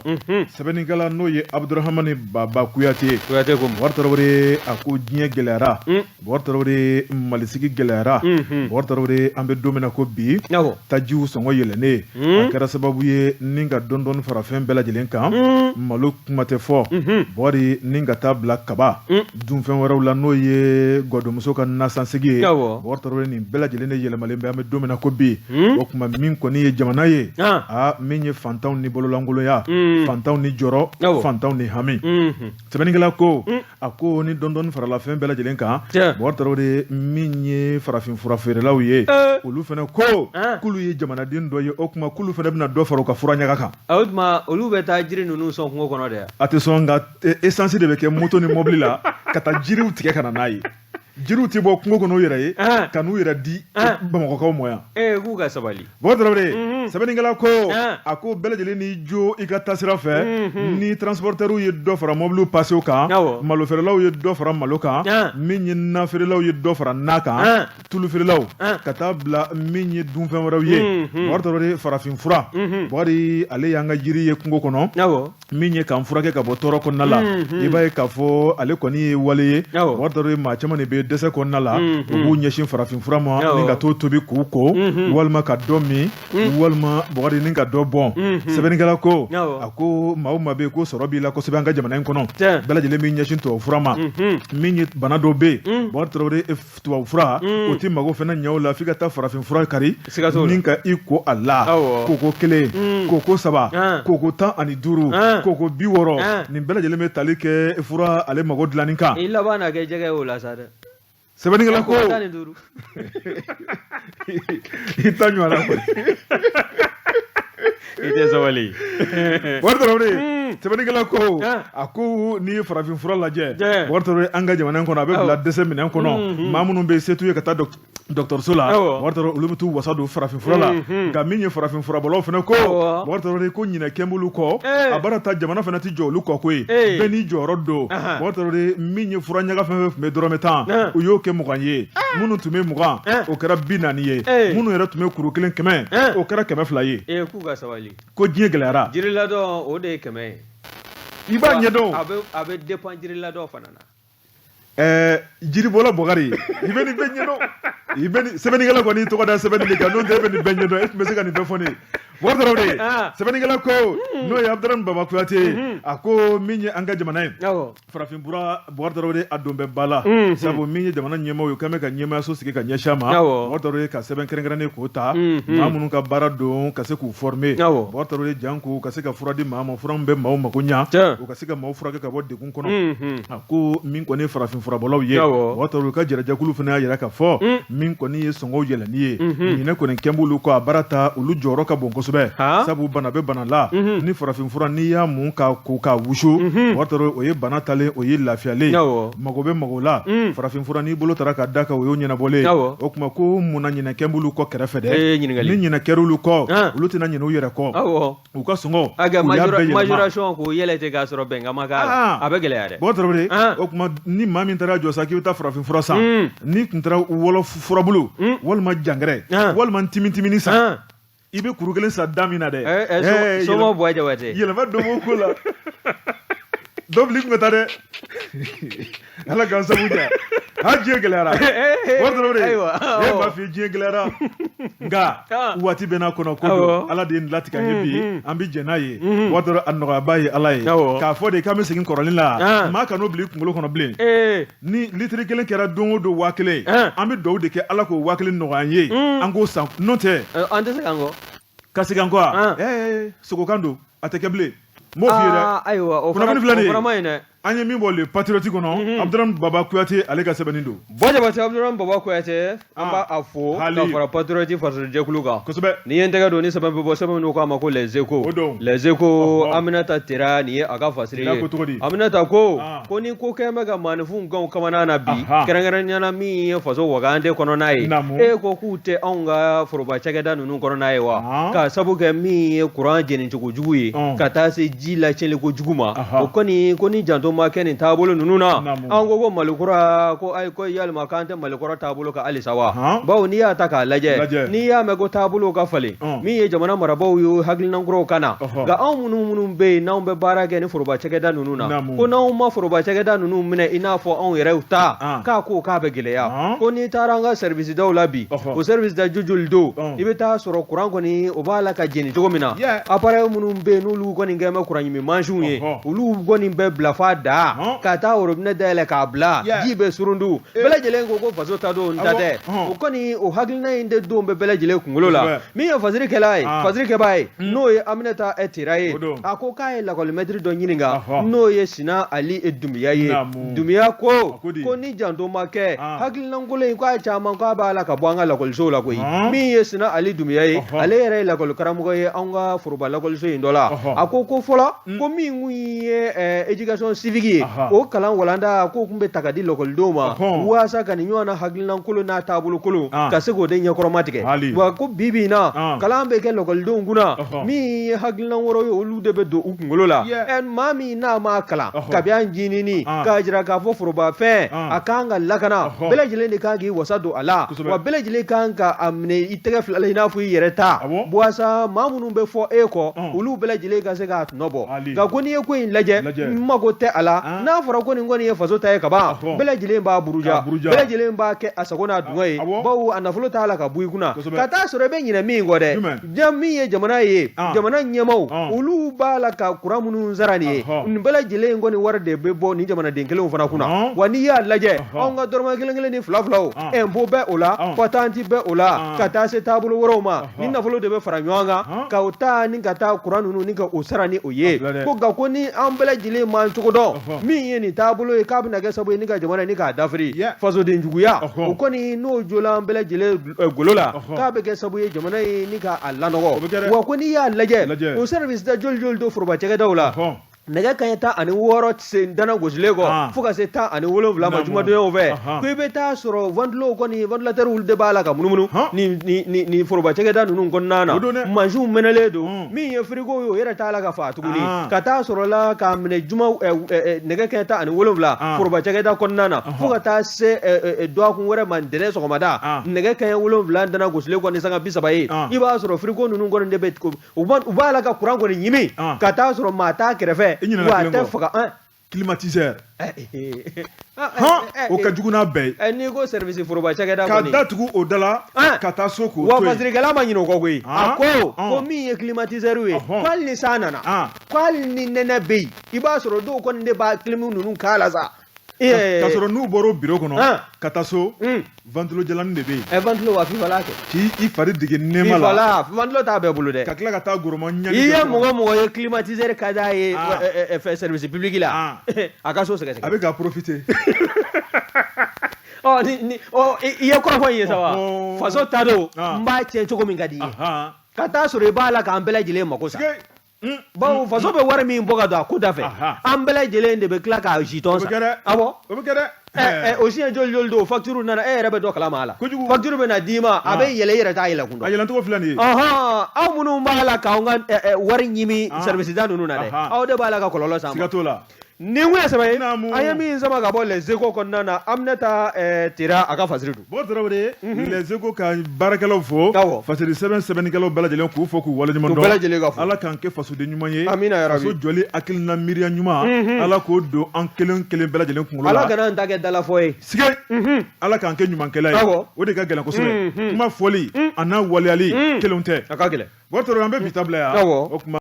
sɛbɛnnikɛla n'o ye Abudurahamani Baba Kuyate. Kuyate ko. Bɔkari Tarawele, a ko diɲɛ gɛlɛyara. Bɔkari Tarawele, Malisigi gɛlɛyara. Bɔkari Tarawele, an bɛ don min na ko bi, tajiw sɔngɔ yɛlɛnnen, a kɛra sababu ye ni ka dɔɔni dɔɔni fara fɛn bɛɛ lajɛlen kan. Malo kuma tɛ fɔ, Bɔkari, ni ka taa bila kaba dunfɛn wɛrɛw la, n'o ye gwadonmuso ka nasansigi ye. Bɔkari Tarawele, nin bɛɛ lajɛlen de yɛlɛmalen bɛ an bɛ don min na ko bi. O tuma min kɔni ye jamana ye, aa, min ye fantanw ni bololankolonya, fantanw ni jɔrɔ, fantanw ni hami. Sɛbɛnnikɛla ko, a ko ni dɔɔni dɔɔni farala fɛn bɛɛ lajɛlen kan, Bɔkari Tarawele, min ye farafin fura feerelaw ye, olu fana ko k'olu ye jamanaden dɔ ye, o tuma k'olu fana bɛna dɔ fara u ka fura ɲaga kan. O tuma olu bɛ taa jiri ninnu sɔn kungo kɔnɔ de? A tɛ sɔn, nka essence de bɛ kɛ moto ni mobili la ka taa jiriw tigɛ ka na n'a ye. Jiriw tɛ bɔ kungo kɔnɔ u yɛrɛ ye ka n'u yɛrɛ di Bamakɔkaw ma yan. Ee, k'u ka sabali. Bɔkari Tarawele. Sɛbɛnnikɛla ko a ko bɛɛ lajɛlen n'i jo i ka taasira fɛ. Ni transporteurs ye dɔ fara mɔbiliw pasew kan, malofeerelaw ye dɔ fara malo kan, min ye nafeerelaw ye dɔ fara na kan, tulufeerelaw, ka taa bila min ye dunfɛn wɛrɛw ye. Bɔkari Tarawele, farafin fura, Bɔkari, ale y'an ka jiri ye kungo kɔnɔ min ye k'an furakɛ ka bɔ tɔɔrɔ kɔnɔna la. I b'a ye k'a fɔ ale kɔni ye wale ye. Bɔkari Tarawele, maa caman de bɛ dɛsɛ kɔnɔna la, u b'u ɲɛsin farafin fura ma ni ka t'o tobi k'u ko, walima ka dɔ min, walima Bɔkari ni ka dɔ bɔn. Sɛbɛnnikɛla ko a ko maa o maa bɛ yen ko sɔrɔ b'i la kosɛbɛ an ka jamana in kɔnɔ, bɛɛ lajɛlen b'i ɲɛsin tubabu fura ma. Min ye bana dɔw bɛ yen, Bɔkari Tarawele, tubabu fura o tɛ mago fana ɲɛ o la, f'i ka taa farafin fura kari ni ka i ko a la. Koko kelen, koko saba, koko 15, koko 60, nin bɛɛ lajɛlen bɛ tali kɛ fura ale mago dilanni kan. I laban na kɛ jɛgɛ o la sa dɛ. Sɛbɛnnikɛla ko 15. I ta ɲɔgɔn na koyi. I tɛ sabali. Bɔkari Tarawele, sɛbɛnnikɛla ko a ko n'i ye farafin fura lajɛ, Bɔkari Tarawele, an ka jamana in kɔnɔ, a bɛ bila dɛsɛ minɛn kɔnɔ. Maa minnu bɛ se t'u ye ka taa dɔgɔtɔrɔso la, Bɔkari Tarawele, olu bɛ t'u wasa don farafin fura la. Nka min ye farafin furabɔlaw fana ko, Bɔkari Tarawele, ko ɲinɛ kɛn b'olu kɔ a baara ta, jamana fana tɛ jɔ olu kɔ koyi. Bɛɛ n'i jɔyɔrɔ don. Bɔkari Tarawele, min ye fura ɲaga fɛn fɛn tun bɛ dɔrɔmɛ 10, u y'o kɛ 20 ye. Minnu tun bɛ 20, o kɛra 40 ye. Minnu yɛrɛ tun bɛ kuru kelen 100, o kɛra 200 ye. Ee, k'u ka sabali. Ko diɲɛ gɛlɛyara. Jiriladɔn, o de ye 100 ye. I b'a ɲɛdɔn. A bɛ dépend jiriladɔn fana na. Ɛɛ, jiribɔla Bɔkari, i bɛ nin bɛɛ ɲɛdɔn. I bɛ nin sɛbɛnnikɛla kɔni y'i tɔgɔ da sɛbɛnni de kan, n'o tɛ e bɛ nin bɛɛ ɲɛdɔn, e tun bɛ se ka nin bɛɛ fɔ ne ye. Bɔkari Tarawele, sɛbɛnnikɛla ko, n'o ye Abudramani Baba Kuyate ye, a ko min ye an ka jamana ye, farafin fura, Bɔkari Tarawele, a don bɛ ba la, sabu min ye jamana ɲɛmaaw ye, u kɛlen bɛ ka ɲɛmaayaso sigi ka ɲɛsin a ma. Bɔkari Tarawele, ka sɛbɛn kɛrɛnkɛrɛnnen k'o ta, maa minnu ka baara don ka se k'u former, Bɔkari Tarawele, janko ka se ka fura di maa ma, fura min bɛ maaw mako ɲɛ, u ka se ka maaw furakɛ ka bɔ degun kɔnɔ. A ko min kɔni ye farafin furabɔlaw ye, Bɔkari Tarawele, u ka jɛrɛjɛkulu fana y'a jira k'a fɔ min kɔni ye sɔngɔw yɛlɛnni ye, ɲinɛ kɔni kɛn b'olu kɔ a baara ta, olu jɔyɔrɔ ka bon kosɛbɛ, sabu bana bɛ bana la, ni farafin fura n'i y'a mun k'a ko k'a wusu, Bɔkari Tarawele, o ye bana talen, o ye lafiyalen, mago bɛ mago la. Farafin fura n'i bolo taara ka da kan, o y'o ɲɛnabɔlen. O tuma ko munna ɲinɛ kɛn b'olu kɔ kɛrɛfɛ dɛ? Ni ɲinɛ kɛr'olu kɔ, olu tɛna ɲinɛ u yɛrɛ kɔ. U ka sɔngɔ, a kɛ majoration k'o yɛlɛ ten k'a sɔrɔ bɛnkan ma k'a la, a bɛ gɛlɛya dɛ. Bɔkari Tarawele, o tuma ni maa min taara jɔ sa k'i bɛ taa farafin fura san, n'i tun taara wɔlɔ furabulu walima jangɛrɛ walima ntimintimini san, i bɛ kuru kelen san da min na dɛ. Soma Buwa Jabate. Yɛlɛma dɔ b'o ko la. Dɔ fili tun bɛ taa dɛ. Ala k'an sabu diya. Ha, diɲɛ gɛlɛyara. Bɔkari Tarawele, e b'a f'i ye, diɲɛ gɛlɛyara. Nka waati bɛɛ n'a kɔnɔ ko don. Ala de ye nin latigɛ an ye bi, an bɛ jɛn n'a ye. Bɔkari Tarawele, a nɔgɔyaba ye Ala ye. K'a fɔ de k'an bɛ segin kɔrɔlen la, maa kan'o bila i kunkolo kɔnɔ bilen. Ni litiri kelen kɛra don o don 1000 ye, an bɛ dugawu de kɛ Ala k'o 1000 nɔgɔya an ye, an k'o san. N'o tɛ, an tɛ segin an kɔ. Ka segin an kɔ wa? Ɛɛ, sogokan don, a tɛ kɛ bilen. N b'o f'i ye dɛ. Ayiwa, o kunnafoni filɛ nin ye, o fana ma ɲi dɛ. An ye min bɔ Le Patriote kɔnɔ, Abudramani Baba Kuyate, ale ka sɛbɛnni don. Buwa Jabate, Abudramani Baba Kuyate, an b'a a fo ka fara Patriote fasojɛkulu kan. Kosɛbɛ. N'i ye n tɛgɛ don ni sɛbɛn bɛ bɔ, sɛbɛn min k'a ma ko Les Échos. O don. Les Échos, Aminata Tera, nin ye a ka fasiri ye. Ko cogo di? Aminata ko ko ni ko kɛn bɛ ka maaninfinw gan u kamana na bi, kɛrɛnkɛrɛnnenya la min ye faso wagande kɔnɔna ye, e ko k'u tɛ anw ka foroba cakɛda ninnu kɔnɔna ye wa? K'a sabu kɛ min ye kuran jenicogo jugu ye, ka taa se ji lacɛnli ko jugu ma, o kɔni ko ni janto ma kɛ nin taabolo ninnu na, an ko ko Malikura ko ayi, ko yalima k'an tɛ Malikura taabolo kan halisa wa? Bawo n'i y'a ta k'a lajɛ, n'i y'a mɛn ko taabolow ka falen, min ye jamana marabaaw ye hakilina kuraw ka na, nka anw minnu bɛ yen n'anw bɛ baara kɛ ni foroba cakɛda ninnu na, ko n'anw ma foroba cakɛda ninnu minɛ i n'a fɔ anw yɛrɛw ta, k'a ko k'a bɛ gɛlɛya. Ko n'i taara an ka service daw la bi, o service da jojoli don, i bɛ taa sɔrɔ kuran kɔni o b'a la ka jeni cogo min na, appareil minnu bɛ yen n'olu kɔni kɛn bɛ kuran ɲimi mansinw ye, olu kɔni bɛ bila f'a da ka taa robinet dayɛlɛ k'a bila, ji bɛ surundu. Bɛɛ lajɛlen ko ko faso ta don, n ta tɛ. O kɔni o hakilina in de don bɛ bɛɛ lajɛlen kunkolo la. Min ye fasiri kɛla ye, fasiri kɛbaa ye, n'o ye Aminata Tera ye, a ko k'a ye lakɔlimɛtiri dɔ ɲininka, n'o ye Sina Ali Dunbiya ye. Dunbiya ko ko ni janto ma kɛ, hakilinankolon in k'a caman k'a b'a la ka bɔ an ka lakɔlisow la koyi. Min ye Sina Ali Dunbiya ye, ale yɛrɛ ye lakɔli karamɔgɔ ye anw ka foroba lakɔliso in dɔ la. A ko ko fɔlɔ ko min kun ye éducation civique scientifique ye o kalan walanda k'o tun bɛ ta ka di lakɔlidenw ma waasa ka nin ɲɔgɔn na hakilinan kolon n'a taabolo kolon ka se k'o de ɲɛkɔrɔma tigɛ wa ko bi bi in na kalan bɛ kɛ lakɔlidenw kunna min ye hakilinan wɛrɛw ye olu de bɛ don u kunkolo la ɛ maa min n'a ma kalan kabi an ncinin k'a jira k'a fɔ forobafɛn a kan ka lakana bɛɛ lajɛlen de kan k'i wasa don a la wa bɛɛ lajɛlen kan ka a minɛ i tɛgɛ fila la i n'a fɔ i yɛrɛ ta waasa maa minnu bɛ fɔ e kɔ olu bɛɛ lajɛlen ka se k'a tɔnɔ bɔ nka ko n'i ye ko in lajɛ n mago tɛ a la n'a fɔra ko nin kɔni ye faso ta ye kaban bɛɛ lajɛlen b'a buruja bɛɛ lajɛlen b'a kɛ a sago n'a dungɔ ye bawo a nafolo t'a la ka bɔ i kunna ka taa sɔrɔ i bɛ ɲinɛ min kɔ dɛ ja min ye jamana ye jamana ɲɛmaaw olu b'a la ka kuran minnu sara nin ye nin bɛɛ lajɛlen kɔni wari de bɛ bɔ nin jamanaden kelenw fana kunna wa n'i y'a lajɛ anw ka dɔrɔmɛ kelen kelen ni fila filaw impôt bɛ o la patante bɛ o la ka taa se taabolo wɛrɛw ma nin nafolo de bɛ fara ɲɔgɔn kan ka o ta ni ka taa kuran ninnu ni ka o sara ni o ye ko nka ko ni an bɛɛ lajɛlen m'an cogo dɔn min ye nin taabolo ye k'a bɛna kɛ sababu ye ni ka jamana ni k'a dafiri fasodenjuguya o kɔni n'o jɔla an bɛɛ lajɛlen golo la k'a bɛ kɛ sababu ye jamana in ni k'a lanɔgɔ wa ko n'i y'a lajɛ o service da joli joli don foroba cakɛdaw la nɛgɛ kanɲɛ 16 sen dana gosilen kɔ fo ka se 17 ma jumadonyaw fɛ ko i bɛ taa sɔrɔ ventilo kɔni ventilateur olu de b'a la ka munumunu nin foroba cakɛda ninnu kɔnɔna na mansinw mɛnɛlen don min ye frigo ye o yɛrɛ t'a la ka fa tuguni ka taa sɔrɔ la k'a minɛ juma nɛgɛ kanɲɛ 17 foroba cakɛda kɔnɔna na fo ka taa se dɔgɔkun wɛrɛ ma ntɛnɛn sɔgɔmada nɛgɛ kanɲɛ 7 dana gosilen kɔ ni sanga 30 ye i b'a sɔrɔ frigo ninnu kɔni de bɛ u b'a la ka kuran kɔni ɲimi ka taa sɔrɔ maa t'a kɛrɛfɛ wa a tɛ faga climatiseur o ka jugu n'a bɛɛ ye n'i ko service foroba cakɛda kɔni ka da tugu o da la ka taa so k'o wa fasirikɛla ma ɲinɛ o kɔ koyi a ko ko min ye climatiseur ye ko hali ni san nana ko hali ni nɛnɛ bɛ yen i b'a sɔrɔ dɔw kɔni de b'a clim ninnu k'a la sa K'a sɔrɔ n'u bɔra biro kɔnɔ ka taa so ventilo jalanin de bɛ yen ventilo wa fifalan kɛ k'i fari dege nɛɛma la ventilo t'a bɛɛ bolo dɛ ka tila ka taa goroma ɲɛ i ye mɔgɔ mɔgɔ ye climatiseur ka d'a ye fɛ service public la a ka so sɛgɛsɛgɛ a bɛ ka profiter i ye kɔrɔfɔ in ye sa wa faso ta don n b'a tiɲɛ cogo min ka di i ye ka taa sɔrɔ i b'a la k'an bɛɛ lajɛlen mako sa bawo faso bɛ wari min bɔ ka don a ko da fɛ an bɛɛ lajɛlen de bɛ tila k'a jitɔn san awɔ o bɛ kɛ dɛ o siɲɛ joli joli don facture nana e yɛrɛ bɛ dɔ kalama a la facture bɛ na d'i ma a bɛ yɛlɛ i yɛrɛ t'a yɛlɛ kun dɔn a yɛlɛncogo filɛ nin ye aw minnu b'a la k'anw ka wari ɲimi service da ninnu na dɛ aw de b'a la ka kɔlɔlɔ s'an ma siga t'o la Nin kun ye sɛbɛn ye an ye min sama ka bɔ Les Echos kɔnɔna na Aminata Tera a ka fasiri don. Bɔkari Tarawele Les Echos ka baarakɛlaw fo, awɔ, fasiri sɛbɛn sɛbɛnnikɛlaw bɛɛ lajɛlen k'u fo k'u waleɲuman dɔn, bɛɛ lajɛlen ka fo, Ala k'an kɛ fasoden ɲuman ye, amina yarabi, faso jɔli hakilina miiriya ɲuman, Ala k'o don an kelen kelen bɛɛ lajɛlen kunkolo la, Ala kana an ta kɛ dalafɔ ye, sigɛ, Ala k'an kɛ ɲumankɛla ye, awɔ, o de ka gɛlɛn kosɛbɛ, kuma fɔli a n'a waleyali kelenw tɛ, a ka gɛlɛn, Bɔkari Tarawele an bɛ bi ta bila yan, awɔ, o tuma.